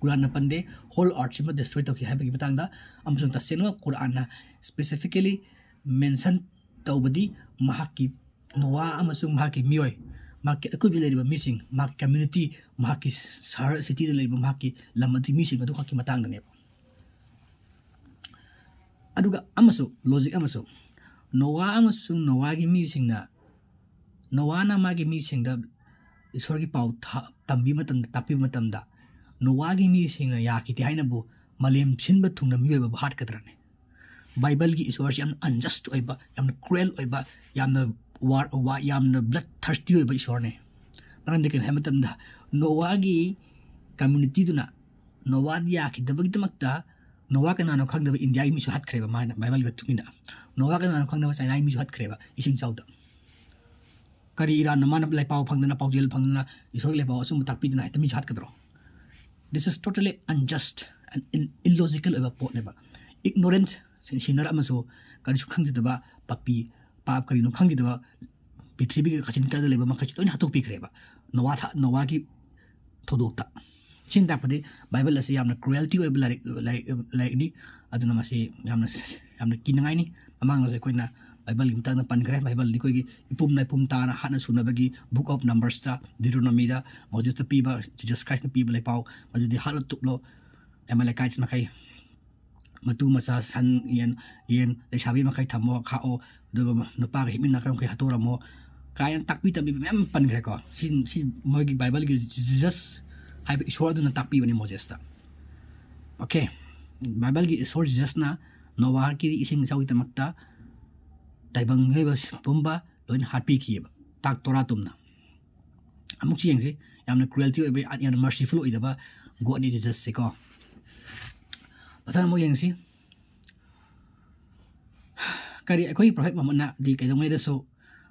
ꯀꯨꯔꯥꯟꯅ ꯄꯟꯗꯦ whole earthꯁꯤꯃ destroy ꯇꯧꯈꯤ ꯍꯥꯏꯕꯒꯤ ꯃꯇꯥꯡꯗ, ꯑꯃꯁꯨꯡ ꯇꯁꯦꯡꯅꯃꯛ ꯀꯨꯔꯥꯟꯅ specifically mention ꯇꯧꯕꯗꯤ ꯃꯍꯥꯛꯀꯤ ꯅꯣꯋꯥ ꯑꯃꯁꯨꯡ ꯃꯍꯥꯛꯀꯤ ꯃꯤꯑꯣꯏ, ꯃꯍꯥꯛꯀꯤ ꯑꯀꯣꯏꯕꯗ ꯂꯩꯔꯤꯕ ꯃꯤꯁꯤꯡ, ꯃꯍꯥꯛꯀꯤ community, ꯃꯍꯥꯛꯀꯤ ꯁꯍꯔ, cityꯗ ꯂꯩꯔꯤꯕ ꯃꯍꯥꯛꯀꯤ ꯂꯝ ꯑꯗꯨꯒꯤ ꯃꯤꯁꯤꯡ ꯑꯗꯨꯈꯛꯀꯤ ꯃꯇꯥꯡꯗꯅꯦꯕ꯫ ꯑꯗꯨꯒ ꯑꯃꯁꯨ, logic ꯑꯃꯁꯨ, ꯅꯣꯋꯥ ꯑꯃꯁꯨꯡ ꯅꯣꯋꯥꯒꯤ ꯃꯤꯁꯤꯡꯅ ꯅꯣꯋꯥꯅ ꯃꯥꯒꯤ ꯃꯤꯁꯤꯡꯗ ꯏꯁꯣꯔꯒꯤ ꯄꯥꯎ ꯊꯥ-, ꯇꯝꯕꯤꯕ ꯃꯇꯝꯗ, ꯇꯥꯛꯄꯤꯕ ꯃꯇꯝꯗ, ꯅꯣꯋꯥꯒꯤ ꯃꯤꯁꯤꯡꯅ ꯌꯥꯈꯤꯗꯦ ꯍꯥꯏꯅꯕꯨ ꯃꯥꯂꯦꯝ ꯁꯤꯟꯕ ꯊꯨꯡꯅ ꯃꯤꯑꯣꯏꯕꯕꯨ ꯍꯥꯠꯀꯗ꯭ꯔꯅꯦ? ꯕꯥꯏꯕꯜꯒꯤ ꯏꯁꯣꯔꯁꯤ ꯌꯥꯝꯅ unjust ꯑꯣꯏꯕ, ꯌꯥꯝꯅ cruel ꯑꯣꯏꯕ, ꯌꯥꯝꯅ war, ꯋꯥ-, ꯌꯥꯝꯅ blood thirsty ꯑꯣꯏꯕ ꯏꯁꯣꯔꯅꯦ꯫ ꯃꯔꯝꯗꯤ ꯀꯩꯅꯣ ꯍꯥꯏꯕ ꯃꯇꯝꯗ, ꯅꯣꯋꯥꯒꯤ communityꯗꯨꯅ ꯅꯣꯋꯥꯗ ꯌꯥꯈꯤꯗꯕꯒꯤꯗꯃꯛꯇ, ꯅꯣꯋꯥ ꯀꯅꯥꯅꯣ ꯈꯪꯗꯕ ꯏꯟꯗꯤꯌꯥꯒꯤ ꯃꯤꯁꯨ ꯍꯥꯠꯈ꯭ꯔꯦꯕ, ꯃꯥꯅ, ꯕꯥꯏꯕꯜꯒꯤ ꯃꯇꯨꯡ ꯏꯟꯅ꯫ ꯅꯣꯋꯥ ꯀꯅꯥꯅꯣ ꯈꯪꯗꯕ ꯆꯥꯏꯅꯥꯒꯤ ꯃꯤꯁꯨ ꯍꯥꯠꯈ꯭ꯔꯦꯕ ꯏꯁꯤꯡ ꯏꯆꯥꯎꯗ꯫ ꯀꯔꯤ ꯏꯔꯥꯟꯅ ꯃꯥꯅ ꯂꯥꯏꯄꯥꯎ ꯐꯪꯗꯅ, ꯄꯥꯎꯖꯦꯜ ꯐꯪꯗꯅ, ꯏꯁꯣꯔꯒꯤ ꯂꯥꯏꯄꯥꯎ ꯑꯆꯨꯝꯕ ꯇꯥꯛꯄꯤꯗꯅ ꯍꯦꯛꯇ ꯃꯤꯁꯨ ꯍꯥꯠꯀꯗ꯭ꯔꯣ? This is totally unjust and in-, illogical ꯑꯣꯏꯕ ꯄꯣꯠꯅꯦꯕ꯫ Ignorant, ꯁꯤ-, sinner ꯑꯃꯁꯨ ꯀꯔꯤꯁꯨ ꯈꯪꯖꯗꯕ ꯄꯥꯄꯤ, ꯄꯥꯞ ꯀꯔꯤꯅꯣ ꯈꯪꯖꯗꯕ ꯄ꯭ꯔꯤꯊꯤꯕꯤꯒꯤ ꯀꯥꯆꯤꯟ ꯀꯣꯌꯥꯗ ꯂꯩꯕ ꯃꯈꯩꯁꯤ ꯂꯣꯏꯅ ꯍꯥꯠꯇꯣꯛꯄꯤꯈ꯭ꯔꯦꯕ ꯅꯣꯋꯥ ꯊ-, ꯅꯣꯋꯥꯒꯤ ꯊꯧꯗꯣꯛꯇ꯫ ꯁꯤꯅ ꯇꯥꯛꯄꯗꯤ ꯕꯥꯏꯕꯜ ꯑꯁꯤ ꯌꯥꯝꯅ cruelty ꯑꯣꯏꯕ ꯂꯥꯏꯔꯤꯛ, ꯂꯥꯏꯔꯤꯛ, ꯂꯥꯏꯔꯤꯛꯅꯤ꯫ ꯑꯗꯨꯅ ꯃꯁꯤ ꯌꯥꯝꯅ, ꯌꯥꯝꯅ ꯀꯤꯅꯉꯥꯏꯅꯤ꯫ ꯃꯃꯥꯡꯗꯁꯨ ꯑꯩꯈꯣꯏꯅ ꯕꯥꯏꯕꯜꯒꯤ ꯃꯇꯥꯡꯗ ꯄꯟꯈ꯭ꯔꯦ꯫ ꯕꯥꯏꯕꯜꯗꯤ ꯑꯩꯈꯣꯏꯒꯤ ꯏꯄꯨꯝ ꯂꯥꯏꯄꯨꯝ ꯇꯥꯅ ꯍꯥꯠꯅ ꯁꯨꯅꯕꯒꯤ Book of Numbersꯇ, Deuteronomyꯗ, ꯃꯣꯖꯦꯁꯇ ꯄꯤꯕ, Jesus Christꯅ ꯄꯤꯕ ꯂꯩꯄꯥꯎ, ꯃꯗꯨꯗꯤ ꯍꯥꯠꯂ ꯇꯨꯞꯂꯣ, Amalekites ꯃꯈꯩ, ꯃꯇꯨ ꯃꯆꯥ, ꯁꯟ, ꯌꯦꯟ, ꯌꯦꯟ, ꯂꯩꯁꯥꯕꯤ ꯃꯈꯩ ꯊꯝꯃꯣ, ꯈꯥꯛꯑꯣ, ꯑꯗꯨꯒ ꯅꯨꯄꯥꯒ ꯍꯤꯞꯃꯤꯟꯅꯈ꯭ꯔ ꯃꯈꯩ ꯍꯥꯠꯇꯣꯛꯔꯝꯃꯣ, ꯀꯥꯏꯅ ꯇꯥꯛꯄꯤ ꯇꯝꯕꯤꯕ ꯃꯌꯥꯝ ꯄꯟꯈ꯭ꯔꯦꯀꯣ꯫ ꯁꯤ, ꯁꯤ ꯃꯣꯏꯒꯤ ꯕꯥꯏꯕꯜꯒꯤ Jesus ꯍꯥꯏꯕ ꯏꯁꯣꯔ ꯑꯗꯨꯅ ꯇꯥꯛꯄꯤꯕꯅꯤ ꯃꯣꯖꯦꯁꯇ꯫ Okay, ꯕꯥꯏꯕꯜꯒꯤ ꯏꯁꯣꯔ Jesusꯅ ꯅꯣꯋꯥꯒꯤ ꯏꯁꯤꯡ ꯏꯆꯥꯎꯒꯤꯗꯃꯛꯇ ꯇꯥꯏꯕꯪ ꯃꯤꯑꯣꯏꯕ ꯄꯨꯝꯕ ꯂꯣꯏꯅ ꯍꯥꯠꯄꯤꯈꯤꯑꯕ, ꯇꯥꯛ ꯇꯣꯔꯥ ꯇꯨꯝꯅ꯫ ꯑꯃꯨꯛꯁꯨ ꯌꯦꯡꯁꯤ, ꯌꯥꯝꯅ cruelty ꯑꯣꯏꯕ, ꯌꯥꯝꯅ merciful ꯑꯣꯏꯗꯕ Godꯅꯤ Jesusꯁꯦꯀꯣ꯫ ꯃꯊꯪ ꯑꯃꯨꯛ ꯌꯦꯡꯁꯤ꯫ ꯀꯔꯤ, ꯑꯩꯈꯣꯏꯒꯤ Prophet Muhammadꯅꯗꯤ ꯀꯩꯗꯧꯉꯩꯗꯁꯨ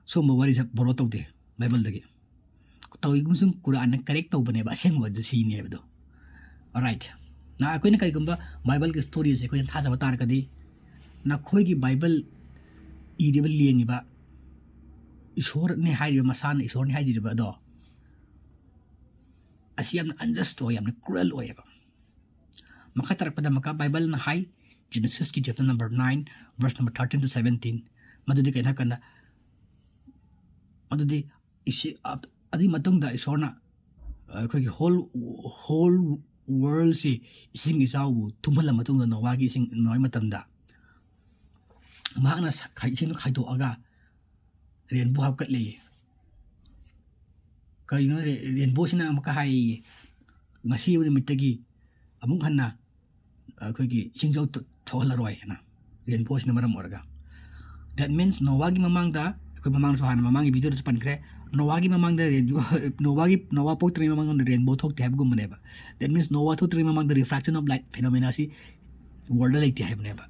ꯁꯨꯝꯕ ꯋꯥꯔꯤꯁꯦ borrow ꯇꯧꯗꯦ ꯕꯥꯏꯕꯜꯗꯒꯤ꯫ ꯇꯧꯏꯒꯨꯝꯕꯁꯨꯡ ꯀꯨꯔꯥꯟꯅ correct ꯇꯧꯕꯅꯦꯕ, ꯑꯁꯦꯡꯕ ꯑꯗꯨ ꯁꯤꯅꯤ ꯍꯥꯏꯕꯗꯣ꯫ Alright, ꯅ ꯑꯩꯈꯣꯏꯅ ꯀꯔꯤꯒꯨꯝꯕ ꯕꯥꯏꯕꯜꯒꯤ storyꯁꯦ ꯑꯩꯈꯣꯏꯅ ꯊꯥꯖꯕ ꯇꯥꯔꯒꯗꯤ, ꯅꯈꯣꯏꯒꯤ ꯕꯥꯏꯕꯜ ꯏꯔꯤꯕ, ꯂꯦꯡꯉꯤꯕ, ꯏꯁꯣꯔꯅꯤ ꯍꯥꯏꯔꯤꯕ, ꯃꯁꯥꯅ ꯏꯁꯣꯔꯅꯤ ꯍꯥꯏꯖꯔꯤꯕ ꯑꯗꯣ, ꯑꯁꯤ ꯌꯥꯝꯅ unjust ꯑꯣꯏ, ꯌꯥꯝꯅ cruel ꯑꯣꯏꯌꯦꯕ꯫ ꯃꯈꯥ ꯇꯥꯔꯛꯄꯗ ꯑꯃꯨꯛꯀ ꯕꯥꯏꯕꯜꯅ ꯍꯥꯏ, Genesisꯀꯤ chapter number nine, verse number thirteen to seventeen, ꯃꯗꯨꯗꯤ ꯀꯩꯅꯣ ꯍꯥꯏꯀꯥꯟꯗ, ꯃꯗꯨꯗꯤ ꯏꯁꯤ-, ꯑ-, ꯑꯗꯨꯒꯤ ꯃꯇꯨꯡꯗ ꯏꯁꯣꯔꯅ, ꯑ, ꯑꯩꯈꯣꯏꯒꯤ whole, whole worldꯁꯤ ꯏꯁꯤꯡ ꯏꯆꯥꯎꯕꯨ ꯊꯨꯝꯍꯜꯂ ꯃꯇꯨꯡꯗ, ꯅꯣꯋꯥꯒꯤ ꯏꯁꯤꯡ, ꯅꯣꯋꯥꯒꯤ ꯃꯇꯝꯗ ꯃꯍꯥꯛꯅ ꯁ-, ꯈꯥꯏ-, ꯏꯁꯤꯡꯗꯣ ꯈꯥꯏꯗꯣꯛꯑꯒ rainbow ꯍꯥꯞꯀꯠꯂꯦꯌꯦ꯫ ꯀꯔꯤꯅꯣ ꯔꯦ-, ꯔꯦꯟꯕꯣꯁꯤꯅ ꯑꯃꯨꯛꯀ ꯍꯥꯏꯌꯦ, "ꯉꯁꯤ ꯅꯨꯃꯤꯠꯇꯒꯤ ꯑꯃꯨꯛ ꯍꯟꯅ ꯑꯩꯈꯣꯏꯒꯤ ꯏꯁꯤꯡ ꯏꯆꯥꯎ ꯊꯣ-, ꯊꯣꯛꯍꯜꯂꯔꯣꯏ" ꯍꯥꯏꯅ, ꯔꯦꯟꯕꯣꯁꯤꯅ ꯃꯔꯝ ꯑꯣꯏꯔꯒ꯫ That means ꯅꯣꯋꯥꯒꯤ ꯃꯃꯥꯡꯗ, ꯑꯩꯈꯣꯏ ꯃꯃꯥꯡꯗꯁꯨ ꯍꯥꯟꯅ ꯃꯃꯥꯡꯒꯤ ꯚꯤꯗꯤꯑꯣꯗꯁꯨ ꯄꯟꯈ꯭ꯔꯦ, ꯅꯣꯋꯥꯒꯤ ꯃꯃꯥꯡꯗ ꯔꯦꯟ-, ꯅꯣꯋꯥꯒꯤ, ꯅꯣꯋꯥ ꯄꯣꯛꯇ꯭ꯔꯤꯉꯩ ꯃꯃꯥꯡꯗ ꯔꯦꯟꯕꯣ ꯊꯣꯛꯇꯦ ꯍꯥꯏꯕꯒꯨꯝꯕꯅꯦꯕ꯫ That means ꯅꯣꯋꯥ ꯊꯣꯛꯇ꯭ꯔꯤꯉꯩ ꯃꯃꯥꯡꯗ refraction of light phenomena ꯁꯤ world ꯂꯩꯇꯦ ꯍꯥꯏꯕꯅꯦꯕ꯫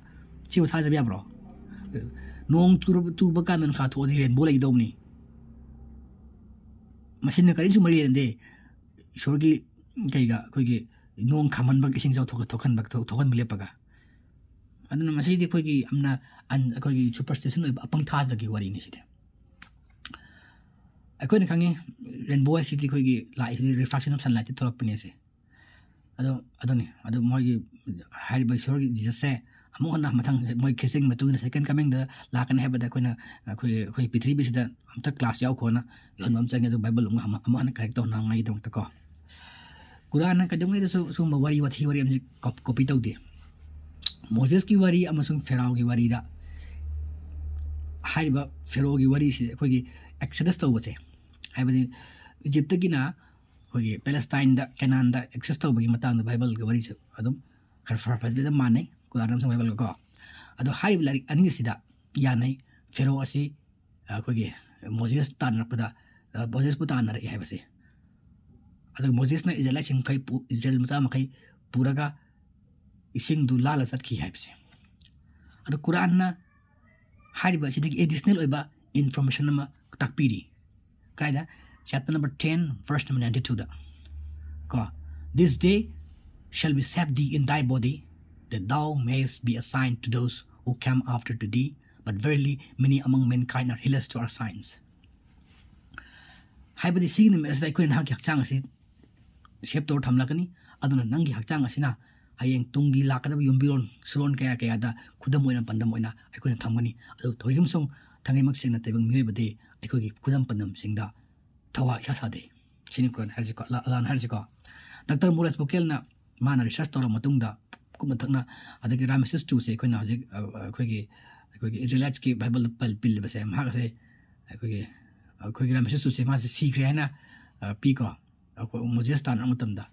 ꯁꯤꯕꯨ ꯊꯥꯖꯕ ꯌꯥꯕ꯭ꯔꯣ? ꯅꯣꯡ ꯆꯨꯔꯕ, ꯆꯨꯕ ꯀꯥꯟꯗ ꯅꯨꯡꯁꯥ ꯊꯣꯛꯑꯗꯤ ꯔꯦꯟꯕꯣ ꯂꯩꯒꯗꯧꯕꯅꯤ꯫ ꯃꯁꯤꯅ ꯀꯔꯤꯁꯨ ꯃꯔꯤ ꯂꯩꯅꯗꯦ ꯏꯁꯣꯔꯒꯤ ꯀꯩꯒ, ꯑꯩꯈꯣꯏꯒꯤ ꯅꯣꯡ ꯈꯥꯝꯍꯟꯕ, ꯏꯁꯤꯡ ꯏꯆꯥꯎ ꯊꯣꯛ-, ꯊꯣꯛꯍꯟꯕ, ꯊꯣꯛ-, ꯊꯣꯛꯍꯟꯕ ꯂꯦꯞꯄꯒ꯫ ꯑꯗꯨꯅ ꯃꯁꯤꯗꯤ ꯑꯩꯈꯣꯏꯒꯤ ꯌꯥꯝꯅ ꯑꯟ-, ꯑꯩꯈꯣꯏꯒꯤ superstition ꯑꯣꯏꯕ ꯑꯄꯪ ꯊꯥꯖꯒꯤ ꯋꯥꯔꯤꯅꯤ ꯁꯤꯗꯤ꯫ ꯑꯩꯈꯣꯏꯅ ꯈꯪꯉꯤ, ꯔꯦꯟꯕꯣ ꯍꯥꯏꯁꯤꯗꯤ ꯑꯩꯈꯣꯏꯒꯤ ꯂꯥꯛꯏꯁꯤꯗꯤ refraction of sunlight ꯊꯣꯛꯂꯛꯄꯅꯦ ꯁꯦ꯫ ꯑꯗꯣ ꯑꯗꯨꯅꯤ, ꯑꯗꯨ ꯃꯣꯏꯒꯤ ꯍꯥꯏꯔꯤꯕ ꯏꯁꯣꯔꯒꯤ ꯖꯤꯖꯁꯁꯦ ꯑꯃꯨꯛ ꯍꯟꯅ ꯃꯊꯪ ꯃꯣꯏ ꯈ꯭ꯔꯤꯁꯇꯤꯌꯟꯒꯤ ꯃꯇꯨꯡ ꯏꯟꯅ second comingꯗ ꯂꯥꯛꯀꯅꯤ ꯍꯥꯏꯕꯗ ꯑꯩꯈꯣꯏꯅ, ꯑꯩꯈꯣꯏ, ꯑꯩꯈꯣꯏ ꯄ꯭ꯔꯤꯊꯤꯕꯤꯁꯤꯗ ꯑꯝꯇ class ꯌꯥꯎꯈꯣꯅ ꯌꯣꯟꯕ ꯑꯃ ꯆꯪꯉꯦ꯫ ꯑꯗꯨ ꯕꯥꯏꯕꯜ ꯑꯃꯨꯛ ꯑꯃ-, ꯑꯃꯨꯛ ꯍꯟꯅ correct ꯇꯧꯅꯉꯥꯏꯒꯤꯗꯃꯛꯇꯀꯣ꯫ ꯀꯨꯔꯥꯟꯅ ꯀꯩꯗꯧꯉꯩꯗꯁꯨ ꯁꯤꯒꯨꯝꯕ ꯋꯥꯔꯤ ꯋꯥꯊꯤ ꯋꯥꯔꯦꯝꯁꯤ cop-, copy ꯇꯧꯗꯦ꯫ ꯃꯣꯖꯦꯁꯀꯤ ꯋꯥꯔꯤ ꯑꯃꯁꯨꯡ ꯐꯦꯔꯥꯎꯒꯤ ꯋꯥꯔꯤꯗ ꯍꯥꯏꯔꯤꯕ ꯐꯦꯔꯣꯒꯤ ꯋꯥꯔꯤꯁꯤ ꯑꯩꯈꯣꯏꯒꯤ Exodus ꯇꯧꯕꯁꯦ, ꯍꯥꯏꯕꯗꯤ ꯏꯖꯤꯞꯇꯒꯤꯅ ꯑꯩꯈꯣꯏꯒꯤ ꯄꯦꯂꯦꯁꯇꯥꯏꯟꯗ, ꯀꯦꯅꯥꯟꯗ access ꯇꯧꯕꯒꯤ ꯃꯇꯥꯡꯗ ꯕꯥꯏꯕꯜꯒꯤ ꯋꯥꯔꯤꯁꯦ ꯑꯗꯨꯝ ꯈꯔ ꯈꯔ ꯐꯖꯅ ꯃꯥꯟꯅꯩ, ꯀꯨꯔꯥꯟ ꯑꯃꯁꯨꯡ ꯕꯥꯏꯕꯜꯒꯀꯣ꯫ ꯑꯗꯣ ꯍꯥꯏꯔꯤꯕ ꯂꯥꯏꯔꯤꯛ ꯑꯅꯤ ꯑꯁꯤꯗ ꯌꯥꯅꯩ, ꯐꯦꯔꯣ ꯑꯁꯤ ꯑꯩꯈꯣꯏꯒꯤ ꯃꯣꯖꯦꯁ ꯇꯥꯟꯅꯔꯛꯄꯗ, ꯃꯣꯖꯦꯁꯄꯨ ꯇꯥꯟꯅꯔꯛꯏ ꯍꯥꯏꯕꯁꯦ꯫ ꯑꯗꯨꯒ ꯃꯣꯖꯦꯁꯅ ꯏꯖꯔꯦꯂꯥꯏꯠꯁꯤꯡ ꯃꯈꯩ ꯄꯨ-, ꯏꯖꯔꯦꯜ ꯃꯆꯥ ꯃꯈꯩ ꯄꯨꯔꯒ ꯏꯁꯤꯡꯗꯨ ꯂꯥꯜꯂ ꯆꯠꯈꯤ ꯍꯥꯏꯕꯁꯦ꯫ ꯑꯗꯣ ꯀꯨꯔꯥꯟꯅ ꯍꯥꯏꯔꯤꯕ ꯑꯁꯤꯗꯒꯤ additional ꯑꯣꯏꯕ information ꯑꯃ ꯇꯥꯛꯄꯤꯔꯤ꯫ ꯀꯥꯏꯗ? Chapter number ten, verse number ninety-twoꯗ ꯀꯣ, "This day shall be save thee in thy body, that thou mayest be a sign to those who come after to thee, but verily many among mankind are heedless to our signs." ꯍꯥꯏꯕꯗꯤ ꯁꯤꯒꯤ ꯅꯨꯃꯤꯠ ꯑꯁꯤꯗ ꯑꯩꯈꯣꯏꯅ ꯅꯍꯥꯛꯀꯤ ꯍꯛꯆꯥꯡ ꯑꯁꯤ save ꯇꯧꯔ ꯊꯝꯂꯛꯀꯅꯤ꯫ ꯑꯗꯨꯅ ꯅꯪꯒꯤ ꯍꯛꯆꯥꯡ ꯑꯁꯤꯅ ꯍꯌꯦꯡ ꯇꯨꯡꯒꯤ ꯂꯥꯛꯀꯗꯕ ꯌꯨꯝꯕꯤꯔꯣꯟ ꯁꯨꯔꯣꯟ ꯀꯌꯥ ꯀꯌꯥꯗ ꯈꯨꯗꯝ ꯑꯣꯏꯅ, ꯄꯥꯟꯗꯝ ꯑꯣꯏꯅ ꯑꯩꯈꯣꯏꯅ ꯊꯝꯒꯅꯤ꯫ ꯑꯗꯨ ꯊꯣꯏꯒꯨꯝꯁꯨꯡ ꯊꯥꯡꯒꯩꯃꯛ ꯁꯦꯡꯅ ꯇꯥꯏꯕꯪ ꯃꯤꯑꯣꯏꯕꯗꯤ ꯑꯩꯈꯣꯏꯒꯤ ꯈꯨꯗꯝ ꯄꯥꯟꯗꯝꯁꯤꯡꯗ ꯊꯋꯥ ꯏꯁꯥ ꯁꯥꯗꯦ꯫ ꯁꯤꯅꯤ ꯀꯨꯔꯥꯟ ꯍꯥꯏꯔꯤꯁꯤꯀꯣ, ꯑꯜꯂꯥ-, ꯑꯜꯂꯥꯍꯅ ꯍꯥꯏꯔꯤꯁꯤꯀꯣ꯫ ꯗꯥꯛꯇꯔ ꯃꯣꯔꯦꯁ ꯕꯨꯀꯦꯜꯅ ꯃꯥꯅ research ꯇꯧꯔ ꯃꯇꯨꯡꯗ ꯀꯨꯞꯅ ꯊꯛꯅ, ꯑꯗꯒꯤ ꯔꯥꯃꯦꯁꯦꯁ ꯇꯨꯁꯦ ꯑꯩꯈꯣꯏꯅ ꯍꯧꯖꯤꯛ, ꯑ, ꯑꯩꯈꯣꯏꯒꯤ, ꯑꯩꯈꯣꯏꯒꯤ ꯏꯖꯔꯦꯂꯥꯏꯠꯁꯀꯤ ꯕꯥꯏꯕꯜꯗ ꯄꯜ-, ꯄꯤꯜꯂꯤꯕꯁꯦ, ꯃꯍꯥꯛ ꯑꯁꯦ ꯑꯩꯈꯣꯏꯒꯤ, ꯑꯩꯈꯣꯏꯒꯤ ꯔꯥꯃꯦꯁꯦꯁ ꯇꯨꯁꯦ ꯃꯥꯁꯦ ꯁꯤꯈ꯭ꯔꯦ ꯍꯥꯏꯅ ꯑ, ꯄꯤꯀꯣ꯫ ꯑꯩꯈꯣꯏ ꯃꯣꯖꯦꯁ ꯇꯥꯟꯅꯕ ꯃꯇꯝꯗ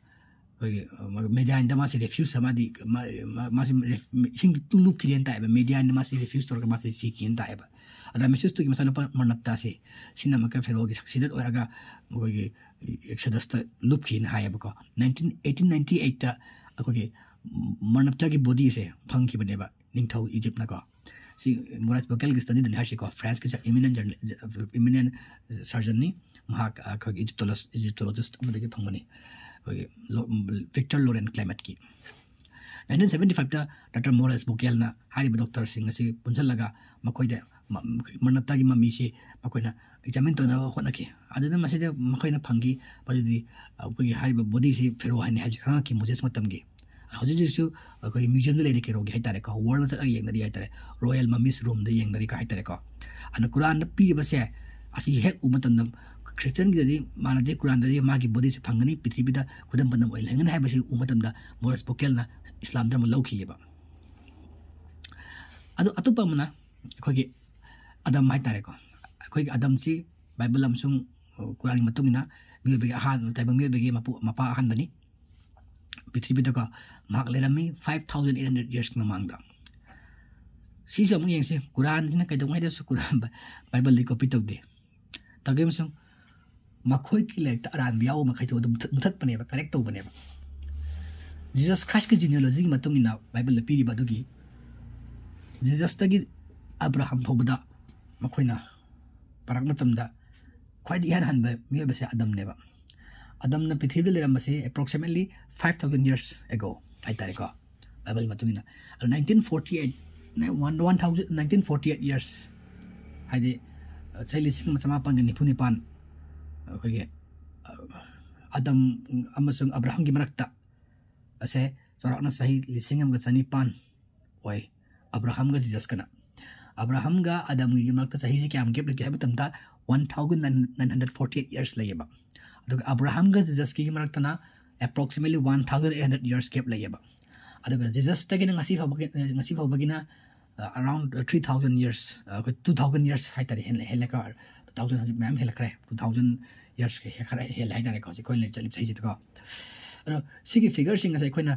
ꯑꯩꯈꯣꯏꯒꯤ, ꯑ, ꯃ-, ꯃꯤꯗꯤꯌꯥꯟꯗ ꯃꯥꯁꯦ refuse, ꯃꯥꯗꯤ ꯃꯥ-, ꯃꯥ-, ꯃꯥꯁꯦ ref-, ꯏꯁꯤꯡꯗ ꯇꯨ ꯂꯨꯞꯈꯤꯗꯦꯅ ꯇꯥꯛꯑꯦꯕ꯫ ꯃꯤꯗꯤꯌꯥꯟꯗ ꯃꯥꯁꯦ refuse ꯇꯧꯔꯒ ꯃꯥꯁꯦ ꯁꯤꯈꯤꯅ ꯇꯥꯛꯑꯦꯕ꯫ ꯑꯗ ꯔꯥꯃꯦꯁꯦꯁ ꯇꯨꯒꯤ ꯃꯆꯥꯅꯨꯄꯥ ꯃꯔꯅꯞꯇꯥꯁꯦ, ꯁꯤꯅ ꯑꯃꯨꯛꯀ ꯐꯦꯔꯣꯒꯤ succeeded ꯑꯣꯏꯔꯒ ꯑꯩꯈꯣꯏꯒꯤ Exodus ꯇ ꯂꯨꯞꯈꯤꯅ ꯍꯥꯏꯌꯦꯕꯀꯣ꯫ Nineteen, eighteen ninety eight ꯇ ꯑꯩꯈꯣꯏꯒꯤ ꯃꯔꯅꯞꯇꯥꯒꯤ body ꯁꯦ ꯐꯪꯈꯤꯕꯅꯦꯕ ꯅꯤꯡꯊꯧ ꯏꯖꯤꯞꯅꯀꯣ꯫ ꯁꯤ ꯃꯣꯔꯥꯏꯁ ꯕꯣꯀꯦꯜꯒꯤ study ꯗꯅꯤ ꯍꯥꯏꯁꯤꯀꯣ꯫ ꯐ꯭ꯔꯦꯟꯁꯀꯤ eminent journa-, eminent surgeon ꯅꯤ꯫ ꯃꯍꯥꯛ ꯑꯩꯈꯣꯏꯒꯤ Egyptologist, Egyptologist ꯑꯃꯗꯒꯤ ꯐꯪꯕꯅꯤ, ꯑꯩꯈꯣꯏꯒꯤ ꯂꯣ-, Victor Laurent Clement ꯀꯤ꯫ Nineteen seventy five ꯇ Doctor Maurice Bouquelꯅ ꯍꯥꯏꯔꯤꯕ doctor ꯁꯤꯡ ꯑꯁꯤ ꯄꯨꯟꯁꯤꯜꯂꯒ ꯃꯈꯣꯏꯗ ꯃ-, ꯃꯔꯅꯞꯇꯥꯒꯤ ꯃꯃꯤꯁꯤ ꯃꯈꯣꯏꯅ examine ꯇꯧꯅꯕ ꯍꯣꯠꯅꯈꯤ꯫ ꯑꯗꯨꯅ ꯃꯁꯤꯗ ꯃꯈꯣꯏꯅ ꯐꯪꯈꯤ, ꯃꯗꯨꯗꯤ ꯑꯩꯈꯣꯏꯒꯤ ꯍꯥꯏꯔꯤꯕ body ꯁꯤ ꯐꯦꯔꯣ ꯍꯥꯏꯅꯤ ꯍꯥꯏꯕꯁꯤ ꯈꯪꯉꯛꯈꯤ ꯃꯣꯖꯦꯁ ꯃꯇꯝꯒꯤ꯫ ꯍꯧꯖꯤꯛ ꯍꯧꯖꯤꯛꯁꯨ ꯑꯩꯈꯣꯏꯒꯤ museum ꯗ ꯂꯩꯔꯤ ꯐꯦꯔꯣꯒꯤ ꯍꯥꯏꯇꯥꯔꯦꯀꯣ, world ꯗ ꯆꯠꯂꯒ ꯌꯦꯡꯅꯔꯤ ꯍꯥꯏꯇꯥꯔꯦ, royal mummies room ꯗ ꯌꯦꯡꯅꯔꯤꯀꯣ ꯍꯥꯏꯇꯥꯔꯦꯀꯣ꯫ ꯑꯗꯨꯅ ꯀꯨꯔꯥꯟꯗ ꯄꯤꯔꯤꯕꯁꯦ ꯑꯁꯤ ꯍꯦꯛ ꯎꯕ ꯃꯇꯝꯗ, ꯈ꯭ꯔꯤꯁꯇꯤꯌꯥꯟꯒꯤꯗꯗꯤ ꯃꯥꯟꯅꯗꯦ, ꯀꯨꯔꯥꯟꯗꯗꯤ ꯃꯥꯒꯤ body ꯁꯦ ꯐꯪꯒꯅꯤ, ꯄ꯭ꯔꯤꯊꯤꯕꯤꯗ ꯈꯨꯗꯝ ꯄꯟꯗꯝ ꯑꯣꯏꯅ ꯂꯩꯒꯅꯤ ꯍꯥꯏꯕꯁꯤ ꯎꯕ ꯃꯇꯝꯗ ꯃꯣꯔꯤꯁ ꯕꯣꯀꯦꯜꯅ ꯏꯁꯂꯥꯝ ꯙꯔꯃ ꯂꯧꯈꯤꯑꯕ꯫ ꯑꯗꯨ ꯑꯇꯣꯞꯄ ꯑꯃꯅ ꯑꯩꯈꯣꯏꯒꯤ ꯑꯗꯝ ꯍꯥꯏꯇꯥꯔꯦꯀꯣ꯫ ꯑꯩꯈꯣꯏꯒꯤ ꯑꯗꯝꯁꯤ ꯕꯥꯏꯕꯜ ꯑꯃꯁꯨꯡ, ꯑ, ꯀꯨꯔꯥꯟꯒꯤ ꯃꯇꯨꯡ ꯏꯟꯅ ꯃꯤꯑꯣꯏꯕꯒꯤ ꯑꯍꯥꯟꯕ, ꯇꯥꯏꯕꯪ ꯃꯤꯑꯣꯏꯕꯒꯤ ꯃꯄꯨ, ꯃꯄꯥ ꯑꯍꯥꯟꯕꯅꯤ꯫ ꯄ꯭ꯔꯤꯊꯤꯕꯤꯗꯀꯣ ꯃꯍꯥꯛ ꯂꯩꯔꯝꯃꯤ five thousand eight hundred years ꯀꯤ ꯃꯃꯥꯡꯗ꯫ ꯁꯤꯁꯨ ꯑꯃꯨꯛ ꯌꯦꯡꯁꯤ, ꯀꯨꯔꯥꯟꯁꯤꯅ ꯀꯩꯗꯧꯉꯩꯗꯁꯨ ꯀꯨꯔꯥꯟ ꯕꯥꯏꯕꯜꯗꯒꯤ copy ꯇꯧꯗꯦ꯫ ꯇꯧꯒꯦ ꯑꯃꯁꯨꯡ ꯃꯈꯣꯏꯒꯤ ꯂꯥꯏꯔꯤꯛꯇ ꯑꯔꯥꯟꯕ ꯌꯥꯎꯕ ꯃꯈꯩꯗꯣ ꯑꯗꯨꯝ ꯃꯨꯊꯠ-, ꯃꯨꯊꯠꯄꯅꯦꯕ, correct ꯇꯧꯕꯅꯦꯕ꯫ Jesus Christ ꯀꯤ genealogy ꯒꯤ ꯃꯇꯨꯡ ꯏꯟꯅ ꯕꯥꯏꯕꯜꯗ ꯄꯤꯔꯤꯕ ꯑꯗꯨꯒꯤ Jesus ꯇꯒꯤ ꯑꯕ꯭ꯔꯥꯍꯝ ꯐꯥꯎꯕꯗ ꯃꯈꯣꯏꯅ ꯄꯥꯔꯛ ꯃꯇꯝꯗ ꯈ꯭ꯋꯥꯏꯗꯒꯤ ꯏꯍꯥꯟ ꯍꯥꯟꯕ ꯃꯤꯑꯣꯏꯕꯁꯦ ꯑꯗꯝꯅꯦꯕ꯫ ꯑꯗꯝꯅ ꯄ꯭ꯔꯤꯊꯤꯕꯤꯗ ꯂꯩꯔꯝꯕꯁꯦ approximately five thousand years ago ꯍꯥꯏꯇꯥꯔꯦꯀꯣ, ꯕꯥꯏꯕꯜꯒꯤ ꯃꯇꯨꯡ ꯏꯟꯅ꯫ ꯑꯗꯣ nineteen forty eight, one, one thousand, nineteen forty eight years, ꯍꯥꯏꯗꯤ, ꯑ, ꯆꯍꯤ ꯂꯤꯁꯤꯡ ꯑꯃ ꯆꯃꯥꯄꯟꯒ ꯅꯤꯐꯨ ꯅꯤꯄꯥꯟ, ꯑꯩꯈꯣꯏꯒꯤ, ꯑ, ꯑꯗꯝ ꯑꯃꯁꯨꯡ ꯑꯕ꯭ꯔꯥꯍꯝꯒꯤ ꯃꯔꯛꯇ ꯑꯁꯦ ꯆꯥꯎꯔꯥꯛꯅ ꯆꯍꯤ ꯂꯤꯁꯤꯡ ꯑꯃꯒ ꯆꯅꯤꯄꯥꯟ ꯑꯣꯏ, ꯑꯕ꯭ꯔꯥꯍꯝꯒ ꯖꯤꯖꯁꯀꯅ꯫ ꯑꯕ꯭ꯔꯥꯍꯝꯒ ꯑꯗꯝꯒꯤ ꯃꯔꯛꯇ ꯆꯍꯤꯁꯤ ꯀꯌꯥꯝ gap ꯂꯩꯒꯦ ꯍꯥꯏꯕ ꯃꯇꯝꯗ, one thousand nine hundred forty eight years ꯂꯩꯌꯦꯕ꯫ ꯑꯗꯨꯒ ꯑꯕ꯭ꯔꯥꯍꯝꯒ ꯖꯤꯖꯁꯀꯤ ꯃꯔꯛꯇꯅ approximately one thousand eight hundred years gap ꯂꯩꯌꯦꯕ꯫ ꯑꯗꯨꯒ ꯖꯤꯖꯁꯇꯒꯤꯅ ꯉꯁꯤ ꯐꯥꯎꯕꯒꯤ, ꯉꯁꯤ ꯐꯥꯎꯕꯒꯤꯅ, ꯑ, around three thousand years, ꯑ, ꯑꯩꯈꯣꯏ two thousand years ꯍꯥꯏꯇꯥꯔꯦ, ꯍꯦꯜꯂꯦ, ꯍꯦꯜꯂꯦꯀꯣ꯫ Two thousand ꯍꯧꯖꯤꯛ ꯃꯌꯥꯝ ꯍꯦꯜꯂꯛꯈ꯭ꯔꯦ꯫ Two thousand ꯌꯔꯁ ꯈꯔ ꯍꯦꯜꯂꯦ ꯍꯥꯏꯇꯥꯔꯦꯀꯣ, ꯍꯧꯖꯤꯛ ꯑꯩꯈꯣꯏꯅ ꯆꯠꯂꯤꯕ ꯆꯍꯤꯁꯤꯗꯀꯣ꯫ ꯑꯗꯣ ꯁꯤꯒꯤ ꯐꯤꯒꯔꯁꯤꯡ ꯑꯁꯦ ꯑꯩꯈꯣꯏꯅ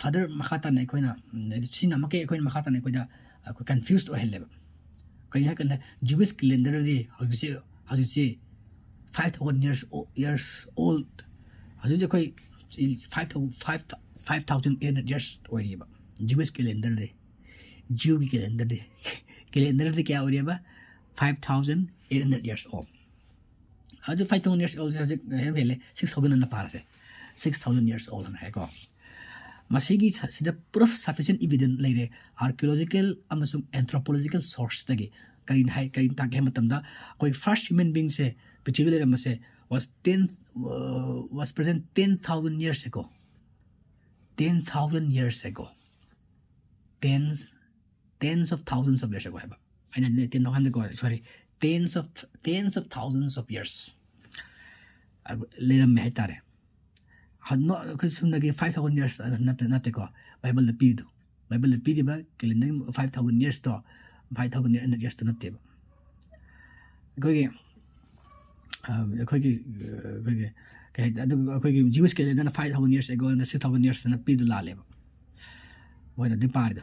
ꯐꯔꯗꯔ ꯃꯈꯥ ꯇꯥꯅ ꯑꯩꯈꯣꯏꯅ, ꯎꯝ, ꯍꯥꯏꯗꯤ ꯁꯤꯅ ꯑꯃꯨꯛꯀ ꯑꯩꯈꯣꯏꯅ ꯃꯈꯥ ꯇꯥꯅ ꯑꯩꯈꯣꯏꯗ, ꯑꯩꯈꯣꯏ ꯀꯟꯐ꯭ꯌꯨꯁ ꯑꯣꯏꯍꯜꯂꯦꯕ꯫ ꯀꯩꯅꯣ ꯍꯥꯏ ꯀꯥꯟꯗ, ꯖ꯭ꯌꯨꯏꯁ ꯀꯦꯂꯦꯟꯗꯔꯗꯤ ꯍꯧꯖꯤꯛꯁꯦ, ꯍꯧꯖꯤꯛꯁꯦ five thousand years o-, years old, ꯍꯧꯖꯤꯛ ꯑꯩꯈꯣꯏ five thousand, five, five thousand eight hundred years ꯑꯣꯏꯔꯤꯕ ꯖ꯭ꯌꯨꯏꯁ ꯀꯦꯂꯦꯟꯗꯔꯗꯤ꯫ ꯖ꯭ꯌꯨꯒꯤ ꯀꯦꯂꯦꯟꯗꯔꯗꯤ, ꯀꯦꯂꯦꯟꯗꯔꯗꯤ ꯀꯌꯥ ꯑꯣꯏꯔꯤꯕ? Five thousand eight hundred years old꯫ ꯑꯗꯨ five thousand years oldꯁꯦ ꯍꯧꯖꯤꯛ ꯍꯦꯟꯅ ꯍꯦꯜꯂꯦ, six thousand ꯑꯅ ꯄꯥꯔꯁꯦ, six thousand years old ꯑꯅ ꯍꯥꯏꯀꯣ꯫ ꯃꯁꯤꯒꯤ ꯁ-, ꯁꯤꯗ proof sufficient evidence ꯂꯩꯔꯦ, archaeological ꯑꯃꯁꯨꯡ anthropological sourceꯇꯒꯤ꯫ ꯀꯔꯤꯅ ꯍꯥꯏ, ꯀꯔꯤꯅ ꯇꯥꯛꯀꯦ ꯍꯥꯏꯕ ꯃꯇꯝꯗ, ꯑꯩꯈꯣꯏ first human beingꯁꯦ ꯄ꯭ꯔꯤꯊꯤꯕꯤꯗ ꯂꯩꯔꯝꯕꯁꯦ was ten, uh, was present ten thousand years ago, ten thousand years ago, tens, tens of thousands of years ago ꯍꯥꯏꯕ꯫ ꯑꯩꯅ ten thousand ꯍꯥꯏꯕꯀꯣ, sorry, tens of, tens of thousands of years ꯂꯩꯔꯝꯃꯦ ꯍꯥꯏꯇꯥꯔꯦ꯫ ꯍ-, no, ꯑꯩꯈꯣꯏ ꯁꯨꯞꯅꯒꯤ five thousand years ꯅꯠꯇꯦ, ꯅꯠꯇꯦꯀꯣ꯫ ꯕꯥꯏꯕꯜꯗ ꯄꯤꯔꯤꯗꯣ, ꯕꯥꯏꯕꯜꯗ ꯄꯤꯔꯤꯕ ꯀꯦꯂꯦꯟꯗꯔꯒꯤ five thousand yearsꯇꯣ, five thousand eight hundred yearsꯇꯣ ꯅꯠꯇꯦꯕ꯫ ꯑꯩꯈꯣꯏꯒꯤ, ꯑ, ꯑꯩꯈꯣꯏꯒꯤ, ꯑ, ꯑꯩꯈꯣꯏꯒꯤ ꯀꯩ ꯍꯥꯏ-, ꯑꯗꯨ ꯑꯩꯈꯣꯏꯒꯤ ꯖ꯭ꯌꯨꯏꯁ ꯀꯦꯂꯦꯟꯗꯔꯅ five thousand years ago and six thousand yearsꯅ ꯄꯤꯗꯨ ꯂꯥꯜꯂꯦꯕ, ꯃꯣꯏꯅ ꯑꯗꯨ ꯄꯥꯔꯤꯗꯣ꯫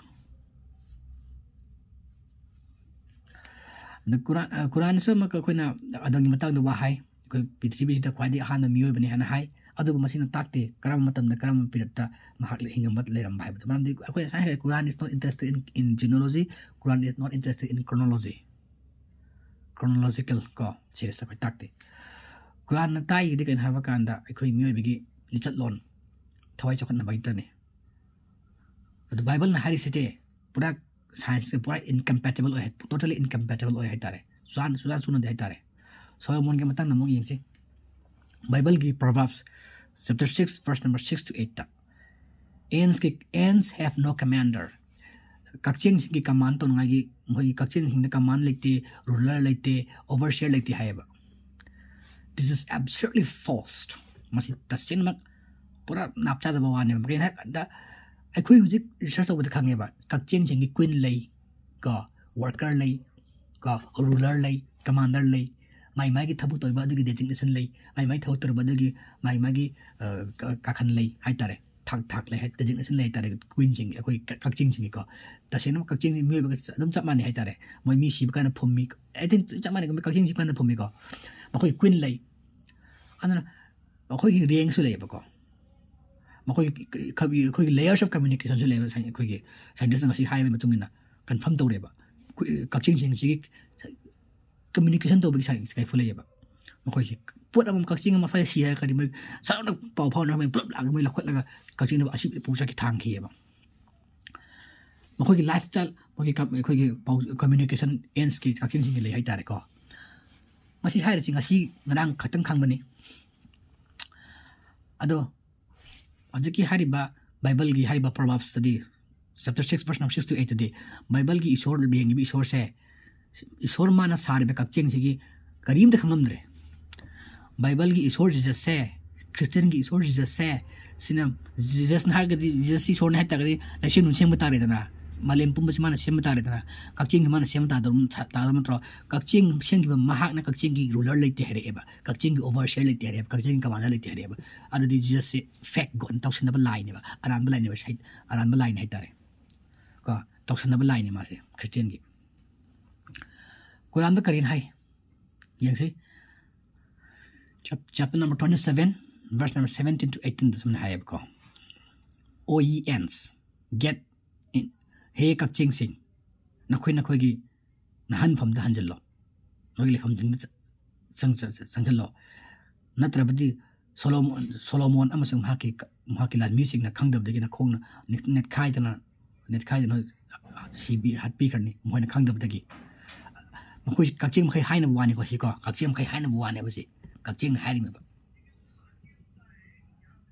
ꯑꯗ ꯀꯨꯔꯥꯟ, ꯑ, ꯀꯨꯔꯥꯟꯁꯨ ꯑꯃꯨꯛꯀ ꯑꯩꯈꯣꯏꯅ ꯑꯗꯝꯒꯤ ꯃꯇꯥꯡꯗ ꯋꯥ ꯍꯥꯏ꯫ ꯑꯩꯈꯣꯏ ꯄ꯭ꯔꯤꯊꯤꯕꯤꯁꯤꯗ ꯈ꯭ꯋꯥꯏꯗꯒꯤ ꯑꯍꯥꯟꯕ ꯃꯤꯑꯣꯏꯕꯅꯤ ꯍꯥꯏꯅ ꯍꯥꯏ꯫ ꯑꯗꯨꯕꯨ ꯃꯁꯤꯅ ꯇꯥꯛꯇꯦ ꯀꯔꯝꯕ ꯃꯇꯝꯗ, ꯀꯔꯝꯕ periodꯇ ꯃꯍꯥꯛ ꯍꯤꯡꯉꯝꯕ ꯂꯩꯔꯝꯕ ꯍꯥꯏꯕꯗꯣ꯫ ꯃꯔꯝꯗꯤ ꯑꯩꯈꯣꯏ ꯉꯁꯥꯏ ꯍꯥꯏꯔꯦ, Quran is not interested in, in genealogy, Quran is not interested in chronology, chronological ꯀꯣ, series ꯑꯩꯈꯣꯏ ꯇꯥꯛꯇꯦ꯫ ꯀꯨꯔꯥꯟꯅ ꯇꯥꯛꯏꯒꯤꯗꯤ ꯀꯩꯅꯣ ꯍꯥꯏꯕ ꯀꯥꯟꯗ, ꯑꯩꯈꯣꯏ ꯃꯤꯑꯣꯏꯕꯒꯤ ꯂꯤꯆꯠꯂꯣꯟ ꯊꯋꯥꯏ ꯆꯥꯎꯈꯠꯅꯕꯒꯤꯗꯅꯤ꯫ ꯑꯗꯨ ꯕꯥꯏꯕꯜꯅ ꯍꯥꯏꯔꯤꯁꯤꯗꯤ ꯄꯨꯔꯥ scienceꯀ ꯄꯨꯔꯥ incompatible ꯑꯣꯏ, totally incompatible ꯑꯣꯏ ꯍꯥꯏꯇꯥꯔꯦ꯫ ꯆꯨꯔꯥꯟ, ꯆꯨꯔꯥꯟ ꯆꯨꯅꯗꯦ ꯍꯥꯏꯇꯥꯔꯦ꯫ ꯁꯣꯂꯣꯃꯣꯟꯒꯤ ꯃꯇꯥꯡꯗ ꯑꯃꯨꯛ ꯌꯦꯡꯁꯤ꯫ ꯕꯥꯏꯕꯜꯒꯤ Proverbs chapter six verse number six to eightꯇ, "Ants ꯀꯤ, ants have no commander." ꯀꯛꯆꯦꯡꯁꯤꯡꯒꯤ command ꯇꯧꯅꯉꯥꯏꯒꯤ, ꯃꯣꯏꯒꯤ ꯀꯛꯆꯦꯡꯁꯤꯡꯗ command ꯂꯩꯇꯦ, ruler ꯂꯩꯇꯦ, overseer ꯂꯩꯇꯦ ꯍꯥꯏꯌꯦꯕ꯫ This is absolutely false. ꯃꯁꯤ ꯇꯁꯦꯡꯅꯃꯛ ꯄꯨꯔꯥ ꯅꯥꯞ ꯆꯥꯗꯕ ꯋꯥꯅꯦꯕ꯫ ꯀꯩꯒꯤꯅꯣ ꯍꯥꯏ ꯀꯥꯟꯗ, ꯑꯩꯈꯣꯏ ꯍꯧꯖꯤꯛ research ꯇꯧꯕꯗ ꯈꯪꯉꯦꯕ, ꯀꯛꯆꯦꯡꯁꯤꯡꯒꯤ queen ꯂꯩ ꯀꯣ, worker ꯂꯩ ꯀꯣ, ruler ꯂꯩ, commander ꯂꯩ꯫ ꯃꯥꯏ ꯃꯥꯏꯒꯤ ꯊꯕꯛ ꯇꯧꯔꯤꯕ ꯑꯗꯨꯒꯤ designation ꯂꯩ, ꯃꯥꯏ ꯃꯥꯏ ꯊꯕꯛ ꯇꯧꯔꯤꯕ ꯑꯗꯨꯒꯤ ꯃꯥꯏ ꯃꯥꯏꯒꯤ, ꯑ, ꯀ-, ꯀꯥꯈꯟ ꯂꯩ ꯍꯥꯏꯇꯥꯔꯦ, ꯊꯥꯛ ꯊꯥꯛ ꯂꯩ ꯍꯥꯏ, designation ꯂꯩ ꯍꯥꯏꯇꯥꯔꯦ꯫ Queenꯁꯤꯡꯒꯤ, ꯑꯩꯈꯣꯏ ꯀ-, ꯀꯛꯆꯤꯡꯁꯤꯡꯒꯤꯀꯣ꯫ ꯇꯁꯦꯡꯅ ꯀꯛꯆꯤꯡꯁꯤ ꯃꯤꯑꯣꯏꯕꯒ ꯆ-, ꯑꯗꯨꯝ ꯆꯞ ꯃꯥꯟꯅꯩ ꯍꯥꯏꯇꯥꯔꯦ꯫ ꯃꯣꯏ ꯃꯤ ꯁꯤꯕ ꯀꯥꯟꯗ ꯐꯨꯝꯃꯤ, ꯑꯦ, ꯆꯞ ꯃꯥꯟꯅꯩ, ꯀꯛꯆꯤꯡ ꯁꯤꯕ ꯀꯥꯟꯗ ꯐꯨꯝꯃꯤꯀꯣ꯫ ꯃꯈꯣꯏ queen ꯂꯩ꯫ ꯑꯗꯨꯅ ꯑꯩꯈꯣꯏꯒꯤ rankꯁꯨ ꯂꯩꯌꯦꯕꯀꯣ꯫ ꯃꯈꯣꯏꯒꯤ ꯀ-, ꯀ-, ꯑꯩꯈꯣꯏꯒꯤ layers of communicationꯁꯨ ꯂꯩꯌꯦꯕ꯫ ꯁꯥꯏ-, ꯑꯩꯈꯣꯏꯒꯤ scientistꯅ ꯉꯁꯤ ꯍꯥꯏꯕꯒꯤ ꯃꯇꯨꯡ ꯏꯟꯅ confirm ꯇꯧꯔꯦꯕ꯫ ꯑꯩꯈꯣꯏ ꯀꯛꯆꯤꯡꯁꯤꯡꯁꯤꯒꯤ communication ꯇꯧꯕꯒꯤ ꯁꯥꯏꯟꯁ ꯀꯥꯏꯐꯨ ꯂꯩꯌꯦꯕ꯫ ꯃꯈꯣꯏꯁꯦ ꯄꯣꯠ ꯑꯃ, ꯀꯛꯆꯤꯡ ꯑꯃ ꯐꯥꯏ ꯁꯤ ꯍꯥꯏꯔꯒꯗꯤ ꯃꯣꯏ ꯁꯠ ꯂꯥꯎꯅ ꯄꯥꯎ ꯐꯥꯎꯅꯔꯒ ꯃꯣꯏ ꯄꯨꯂꯞ ꯂꯥꯛꯑꯒ ꯃꯣꯏ ꯂꯧꯈꯠꯂꯒ ꯀꯛꯆꯤꯡꯗ ꯑꯁꯤ ꯄꯨ ꯆꯠꯈꯤ ꯊꯥꯡꯈꯤꯑꯕ꯫ ꯃꯈꯣꯏꯒꯤ lifestyle, ꯃꯈꯣꯏꯒꯤ ꯀꯝ-, ꯑꯩꯈꯣꯏꯒꯤ ꯄꯥꯎ, communication andsꯀꯤ ꯀꯛꯆꯤꯡꯁꯤꯡꯒꯤ ꯂꯩ ꯍꯥꯏꯇꯥꯔꯦꯀꯣ꯫ ꯃꯁꯤ ꯍꯥꯏꯔꯤꯁꯤ ꯉꯁꯤ ꯉꯔꯥꯡ ꯈꯛꯇꯪ ꯈꯪꯕꯅꯤ꯫ ꯑꯗꯣ ꯍꯧꯖꯤꯛꯀꯤ ꯍꯥꯏꯔꯤꯕ Bibleꯒꯤ ꯍꯥꯏꯔꯤꯕ Proverbsꯇꯗꯤ, chapter six verse number six to eightꯇꯗꯤ, Bibleꯒꯤ ꯏꯁꯣꯔ, ꯂꯦꯡꯉꯤꯕ ꯏꯁꯣꯔꯁꯦ, ꯏꯁꯣꯔ ꯃꯥꯅ ꯁꯥꯔꯤꯕ ꯀꯛꯆꯤꯡꯁꯤꯒꯤ ꯀꯔꯤꯝꯇ ꯈꯪꯉꯝꯗ꯭ꯔꯦ꯫ Bibleꯒꯤ ꯏꯁꯣꯔ Jesusꯁꯦ, Christianꯒꯤ ꯏꯁꯣꯔ Jesusꯁꯦ, ꯁꯤꯅ, Jesusꯅ ꯍꯥꯏꯔꯒꯗꯤ, Jesusꯁꯤ ꯏꯁꯣꯔꯅꯤ ꯍꯥꯏ ꯇꯥꯔꯒꯗꯤ ꯂꯩꯁꯦꯝ ꯅꯨꯡꯁꯦꯝꯕ ꯇꯥꯔꯦꯗꯅ, ꯃꯥꯂꯦꯝ ꯄꯨꯝꯕꯁꯤ ꯃꯥꯅ ꯁꯦꯝꯕ ꯇꯥꯔꯦꯗꯅ, ꯀꯛꯆꯤꯡꯁꯤ ꯃꯥꯅ ꯁꯦꯝꯕ ꯇꯥꯗꯧ-, ꯇꯥꯗꯧ ꯅꯠꯇ꯭ꯔꯣ? ꯀꯛꯆꯤꯡ ꯁꯦꯝꯈꯤꯕ ꯃꯍꯥꯛꯅ ꯀꯛꯆꯤꯡꯒꯤ ruler ꯂꯩꯇꯦ ꯍꯥꯏꯔꯛꯑꯦꯕ, ꯀꯛꯆꯤꯡꯒꯤ overseer ꯂꯩꯇꯦ ꯍꯥꯏꯔꯛꯑꯦꯕ, ꯀꯛꯆꯤꯡꯒꯤ commander ꯂꯩꯇꯦ ꯍꯥꯏꯔꯛꯑꯦꯕ꯫ ꯑꯗꯨꯗꯤ Jesusꯁꯦ fake God, ꯇꯧꯁꯤꯟꯅꯕ ꯂꯥꯏꯅꯦꯕ, ꯑꯔꯥꯟꯕ ꯂꯥꯏꯅꯦꯕ, ꯁꯩ-, ꯑꯔꯥꯟꯕ ꯂꯥꯏꯅꯦ ꯍꯥꯏꯇꯥꯔꯦ꯫ ꯀꯣ, ꯇꯧꯁꯤꯟꯅꯕ ꯂꯥꯏꯅꯦ ꯃꯥꯁꯦ, Christianꯒꯤ꯫ ꯀꯨꯔꯥꯟꯗ ꯀꯔꯤꯅ ꯍꯥꯏ? ꯌꯦꯡꯁꯤ꯫ Chap-, chapter number twenty-seven, verse number seventeen to eighteenꯗ ꯁꯨꯃꯥꯏꯅ ꯍꯥꯏꯌꯦꯕꯀꯣ, "O ye ants, get in, ꯍꯦ ꯀꯛꯆꯤꯡꯁꯤꯡ, ꯅꯈꯣꯏ ꯅꯈꯣꯏꯒꯤ ꯅꯍꯟꯐꯝꯗ ꯍꯟꯖꯤꯜꯂꯣ, ꯅꯈꯣꯏꯒꯤ ꯂꯩꯐꯝꯁꯤꯡꯗ ꯆ-, ꯆꯪ-, ꯆ-, ꯆ-, ꯆꯪꯁꯤꯜꯂꯣ, ꯅꯠꯇ꯭ꯔꯕꯗꯤ ꯁꯣꯂꯣꯃꯣꯟ, ꯁꯣꯂꯣꯃꯣꯟ ꯑꯃꯁꯨꯡ ꯃꯍꯥꯛꯀꯤ ꯀ-, ꯃꯍꯥꯛꯀꯤ ꯂꯥꯟꯃꯤꯁꯤꯡꯅ ꯈꯪꯗꯕꯗꯒꯤ ꯅꯈꯣꯡꯅ ꯅꯦꯠ-, ꯅꯦꯠꯈꯥꯏꯗꯅ, ꯅꯦꯠꯈꯥꯏꯗꯅ ꯁꯤꯕꯤ-, ꯍꯥꯠꯄꯤꯈ꯭ꯔꯅꯤ, ꯃꯈꯣꯏꯅ ꯈꯪꯗꯕꯗꯒꯤ"꯫ ꯃꯈꯣꯏ ꯀꯛꯆꯤꯡ ꯃꯈꯩ ꯍꯥꯏꯅꯕ ꯋꯥꯅꯤꯀꯣ, ꯁꯤꯀꯣ, ꯀꯛꯆꯤꯡ ꯃꯈꯩ ꯍꯥꯏꯅꯕ ꯋꯥꯅꯦꯕ ꯁꯤ, ꯀꯛꯆꯤꯡꯅ ꯍꯥꯏꯔꯤꯕ꯫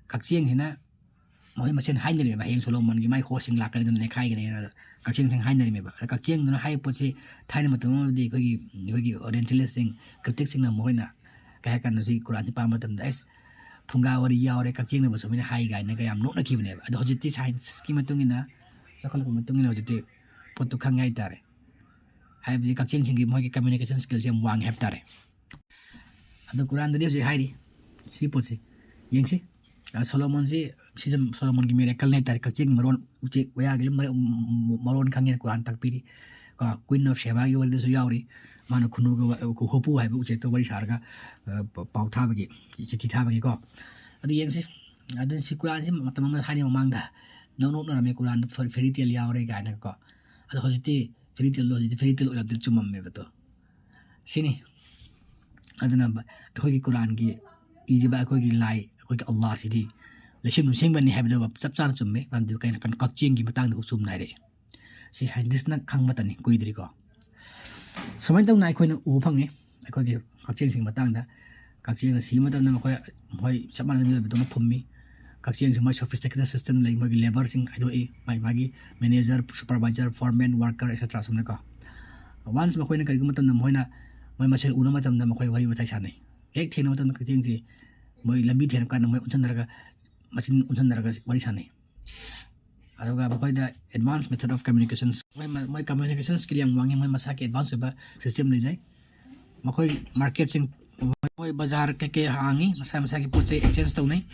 ꯀꯛꯆꯤꯡꯁꯤꯅ ꯃꯈꯣꯏ ꯃꯁꯦꯟ ꯍꯥꯏꯅꯔꯤꯕ, "ꯍꯌꯦꯡ ꯁꯣꯂꯣꯃꯣꯟꯒꯤ ꯃꯥꯏ ꯍꯣꯁꯁꯤꯡ ꯂꯥꯛꯀꯅꯤ, ꯑꯗꯨꯝ ꯅꯦꯠꯈꯥꯏꯒꯅꯤ" ꯍꯥꯏꯅ ꯀꯛꯆꯤꯡꯁꯤꯡ ꯍꯥꯏꯅꯔꯤꯃꯦꯕ꯫ ꯑꯗ ꯀꯛꯆꯤꯡꯗꯨꯅ ꯍꯥꯏꯔꯛꯄꯁꯤ ꯊꯥꯏꯅ ꯃꯇꯝ ꯑꯃꯗꯤ ꯑꯩꯈꯣꯏꯒꯤ, ꯑꯩꯈꯣꯏꯒꯤ Orientalistꯁꯤꯡ, criticꯁꯤꯡꯅ ꯃꯈꯣꯏꯅ ꯀꯩ ꯍꯥꯏ ꯀꯥꯟꯗ ꯍꯧꯖꯤꯛ ꯀꯨꯔꯥꯟꯁꯤ ꯄꯥꯕ ꯃꯇꯝꯗ, "ꯑꯁ, ꯐꯨꯡꯒꯥ ꯋꯥꯔꯤ ꯌꯥꯎꯔꯦ, ꯀꯛꯆꯤꯡꯅꯕ ꯁꯨꯃꯥꯏꯅ ꯍꯥꯏ" ꯀꯥꯏꯅ ꯀꯌꯥꯝ ꯅꯣꯛꯅꯈꯤꯕꯅꯦꯕ꯫ ꯑꯗꯣ ꯍꯧꯖꯤꯛꯇꯤ scienceꯀꯤ ꯃꯇꯨꯡ ꯏꯟꯅ, ꯆꯥꯎꯈꯠꯂꯛꯄ ꯃꯇꯨꯡ ꯏꯟꯅ ꯍꯧꯖꯤꯛꯇꯤ ꯄꯣꯠꯇꯨ ꯈꯪꯉꯦ ꯍꯥꯏꯇꯥꯔꯦ꯫ ꯍꯥꯏꯕꯗꯤ ꯀꯛꯆꯤꯡꯁꯤꯡꯒꯤ ꯃꯣꯏꯒꯤ communication skillꯁꯦ ꯌꯥꯝ ꯋꯥꯡꯉꯦ ꯍꯥꯏꯕ ꯇꯥꯔꯦ꯫ ꯑꯗꯣ ꯀꯨꯔꯥꯟꯗꯗꯤ ꯍꯧꯖꯤꯛ ꯍꯥꯏꯔꯤ ꯁꯤ ꯄꯣꯠꯁꯤ꯫ ꯌꯦꯡꯁꯤ꯫ ꯑ, ꯁꯣꯂꯣꯃꯣꯟꯁꯤ, ꯁꯤꯁꯨ ꯁꯣꯂꯣꯃꯣꯟꯒꯤ miracle ꯅꯦ ꯍꯥꯏꯇꯥꯔꯦ꯫ ꯀꯛꯆꯦꯡꯒꯤ ꯃꯔꯣꯟ, ꯎꯆꯦꯛ ꯋꯥꯌꯥꯒꯤ ꯃꯔ-, ꯃꯔꯣꯟ ꯈꯪꯉꯦꯅ ꯀꯨꯔꯥꯟ ꯇꯥꯛꯄꯤꯔꯤ꯫ ꯀꯣ, Queen of Shebaꯒꯤ ꯋꯥꯔꯤꯗꯁꯨ ꯌꯥꯎꯔꯤ꯫ ꯃꯥꯅ ꯈꯨꯅꯨꯒ ꯋꯥ-, ꯍꯨꯄꯨ ꯍꯥꯏꯕ ꯎꯆꯦꯛꯇꯣ ꯋꯥꯔꯤ ꯁꯥꯔꯒ, ꯑ, ꯄ-, ꯄꯥꯎ ꯊꯥꯕꯒꯤ, ꯆꯤꯊꯤ ꯊꯥꯕꯒꯤꯀꯣ꯫ ꯑꯗꯨ ꯌꯦꯡꯁꯤ꯫ ꯑꯗꯨꯅ ꯁꯤ ꯀꯨꯔꯥꯟꯁꯤ ꯃꯇꯝ ꯑꯃꯗ ꯊꯥꯏꯅ ꯃꯃꯥꯡꯗ ꯅꯣꯛ ꯅꯣꯛꯅꯔꯝꯃꯤ, ꯀꯨꯔꯥꯟꯗ ꯐ-, fairy tale ꯌꯥꯎꯔꯦ ꯀꯥꯏꯅꯀꯣ꯫ ꯑꯗꯣ ꯍꯧꯖꯤꯛꯇꯤ fairy taleꯗꯣ ꯍꯧꯖꯤꯛꯇꯤ fairy tale ꯑꯣꯏꯔꯝꯗ꯭ꯔꯦ, ꯆꯨꯝꯃꯝꯃꯦꯕ ꯑꯗꯣ꯫ ꯁꯤꯅꯤ꯫ ꯑꯗꯨꯅ ꯕ-, ꯑꯩꯈꯣꯏꯒꯤ ꯀꯨꯔꯥꯟꯒꯤ ꯏꯔꯤꯕ ꯑꯩꯈꯣꯏꯒꯤ ꯂꯥꯏ, ꯑꯩꯈꯣꯏꯒꯤ ꯑꯜꯂꯥꯍꯁꯤꯗꯤ ꯂꯩꯁꯦꯝ ꯂꯨꯝꯁꯦꯝꯕꯅꯤ ꯍꯥꯏꯕꯗꯣ ꯆꯞ ꯆꯥꯅ ꯆꯨꯝꯃꯦ꯫ ꯃꯔꯝꯗꯤ ꯀꯩꯅꯣ, ꯀꯛ-, ꯀꯛꯆꯦꯡꯒꯤ ꯃꯇꯥꯡꯗ ꯆꯨꯝꯅ ꯍꯥꯏꯔꯛꯑꯦ꯫ ꯁꯤ scientistꯅ ꯈꯪꯕꯇꯅꯤ, ꯀꯨꯏꯗ꯭ꯔꯤꯀꯣ꯫ ꯁꯨꯃꯥꯏꯅ ꯇꯧꯅ ꯑꯩꯈꯣꯏꯅ ꯎꯕ ꯐꯪꯉꯤ ꯑꯩꯈꯣꯏꯒꯤ ꯀꯛꯆꯦꯡꯁꯤꯒꯤ ꯃꯇꯥꯡꯗ꯫ ꯀꯛꯆꯦꯡ ꯁꯤꯕ ꯃꯇꯝꯗ ꯃꯈꯣꯏ, ꯃꯈꯣꯏ ꯆꯞ ꯃꯥꯟꯅꯅ ꯃꯤꯑꯣꯏꯕꯗꯧꯅ ꯐꯨꯝꯃꯤ꯫ ꯀꯛꯆꯦꯡꯁꯤ ꯃꯣꯏ sophisticated system ꯂꯩ, ꯃꯣꯏꯒꯤ labourꯁꯤꯡ ꯈꯥꯏꯗꯣꯛꯏ, ꯃꯥꯒꯤ ꯃꯥꯒꯤ manager, supervisor, foreman, worker, et cetera ꯑꯁꯨꯝꯅꯀꯣ꯫ Once ꯃꯈꯣꯏꯅ ꯀꯔꯤꯒꯨꯝꯕ ꯃꯇꯝꯗ ꯃꯈꯣꯏꯅ ꯃꯣꯏ ꯃꯁꯦꯟ ꯎꯅꯕ ꯃꯇꯝꯗ ꯃꯈꯣꯏ ꯋꯥꯔꯤ ꯋꯥꯇꯥꯏ ꯁꯥꯟꯅꯩ꯫ ꯍꯦꯛ ꯊꯦꯡꯅꯕ ꯃꯇꯝꯗ ꯀꯛꯆꯦꯡꯁꯤ ꯃꯣꯏ ꯂꯝꯕꯤ ꯊꯦꯡꯅꯕ ꯀꯥꯟꯗ ꯃꯣꯏ ꯎꯟꯁꯟꯅꯔꯒ, ꯃꯆꯤꯟ ꯎꯟꯁꯟꯅꯔꯒ ꯋꯥꯔꯤ ꯁꯥꯟꯅꯩ꯫ ꯑꯗꯨꯒ ꯃꯈꯣꯏꯗ advance method of communications, ꯃꯣꯏ, ꯃꯣꯏ communication skill ꯌꯥꯝ ꯋꯥꯡꯉꯤ, ꯃꯣꯏ ꯃꯁꯥꯒꯤ advance ꯑꯣꯏꯕ system ꯂꯩꯖꯩ꯫ ꯃꯈꯣꯏ marketꯁꯤꯡ, ꯃꯣꯏ ꯕꯖꯥꯔ ꯀꯩꯀꯩ ꯍꯥꯡꯉꯤ, ꯃꯁꯥ ꯃꯁꯥꯒꯤ ꯄꯣꯠ ꯆꯩ exchange ꯇꯧꯅꯩ,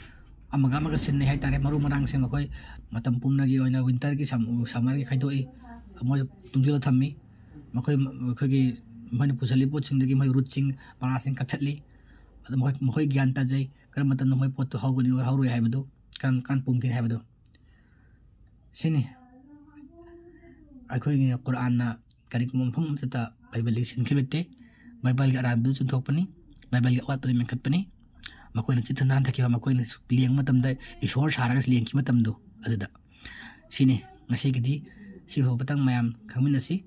ꯑꯃꯒ ꯑꯃꯒ ꯁꯤꯟꯅꯩ ꯍꯥꯏꯇꯥꯔꯦ꯫ ꯃꯔꯨ ꯃꯔꯥꯡꯁꯤꯡ ꯃꯈꯣꯏ ꯃꯇꯝ ꯄꯨꯝꯅꯒꯤ ꯑꯣꯏꯅ winterꯒꯤ, sum-, summerꯒꯤ ꯈꯥꯏꯗꯣꯛꯏ, ꯃꯣꯏ ꯇꯨꯡꯁꯤꯜꯂ ꯊꯝꯃꯤ꯫ ꯃꯈꯣꯏ, ꯑꯩꯈꯣꯏꯒꯤ ꯃꯣꯏꯅ ꯄꯨꯁꯤꯜꯂꯤ ꯄꯣꯠꯁꯤꯡꯗꯒꯤ ꯃꯣꯏ rootꯁꯤꯡ, ꯃꯔꯥꯁꯤꯡ ꯀꯛꯊꯠꯂꯤ꯫ ꯑꯗꯨ ꯃꯈꯣꯏ, ꯃꯈꯣꯏ ꯒ꯭ꯌꯥꯟ ꯇꯥꯖꯩ, ꯀꯔꯝꯕ ꯃꯇꯝꯗ ꯃꯣꯏ ꯄꯣꯠꯇꯨ ꯍꯧꯒꯅꯤ ꯑꯣꯔ ꯍꯧꯔꯣꯏ ꯍꯥꯏꯕꯗꯨ, ꯀꯔꯝ ꯀꯥꯟ ꯄꯨꯝꯒꯅꯤ ꯍꯥꯏꯕꯗꯨ꯫ ꯁꯤꯅꯤ꯫ ꯑꯩꯈꯣꯏꯒꯤ ꯀꯨꯔꯥꯟꯅ ꯀꯔꯤꯒꯨꯝꯕ ꯃꯐꯝ ꯑꯃꯠꯇꯗ ꯕꯥꯏꯕꯜꯗꯒꯤ ꯁꯤꯟꯈꯤꯕ ꯅꯠꯇꯦ꯫ ꯕꯥꯏꯕꯜꯒꯤ ꯑꯔꯥꯟꯕꯗꯨ ꯆꯨꯝꯊꯣꯛꯄꯅꯤ, ꯕꯥꯏꯕꯜꯒꯤ ꯑꯋꯥꯠꯄꯗꯨ ꯃꯦꯟꯈꯠꯄꯅꯤ꯫ ꯃꯈꯣꯏꯅ ꯆꯤꯠ ꯊꯟꯗꯥ ꯍꯟꯊꯈꯤꯕ, ꯃꯈꯣꯏꯅ ꯂꯦꯡꯕ ꯃꯇꯝꯗ ꯏꯁꯣꯔ ꯁꯥꯔꯒ ꯂꯦꯡꯈꯤꯕ ꯃꯇꯝꯗꯣ ꯑꯗꯨꯗ꯫ ꯁꯤꯅꯤ꯫ ꯉꯁꯤꯒꯤꯗꯤ ꯁꯤ ꯐꯥꯎꯕꯇꯪ ꯃꯌꯥꯝ ꯈꯪꯃꯤꯟꯅꯁꯤ꯫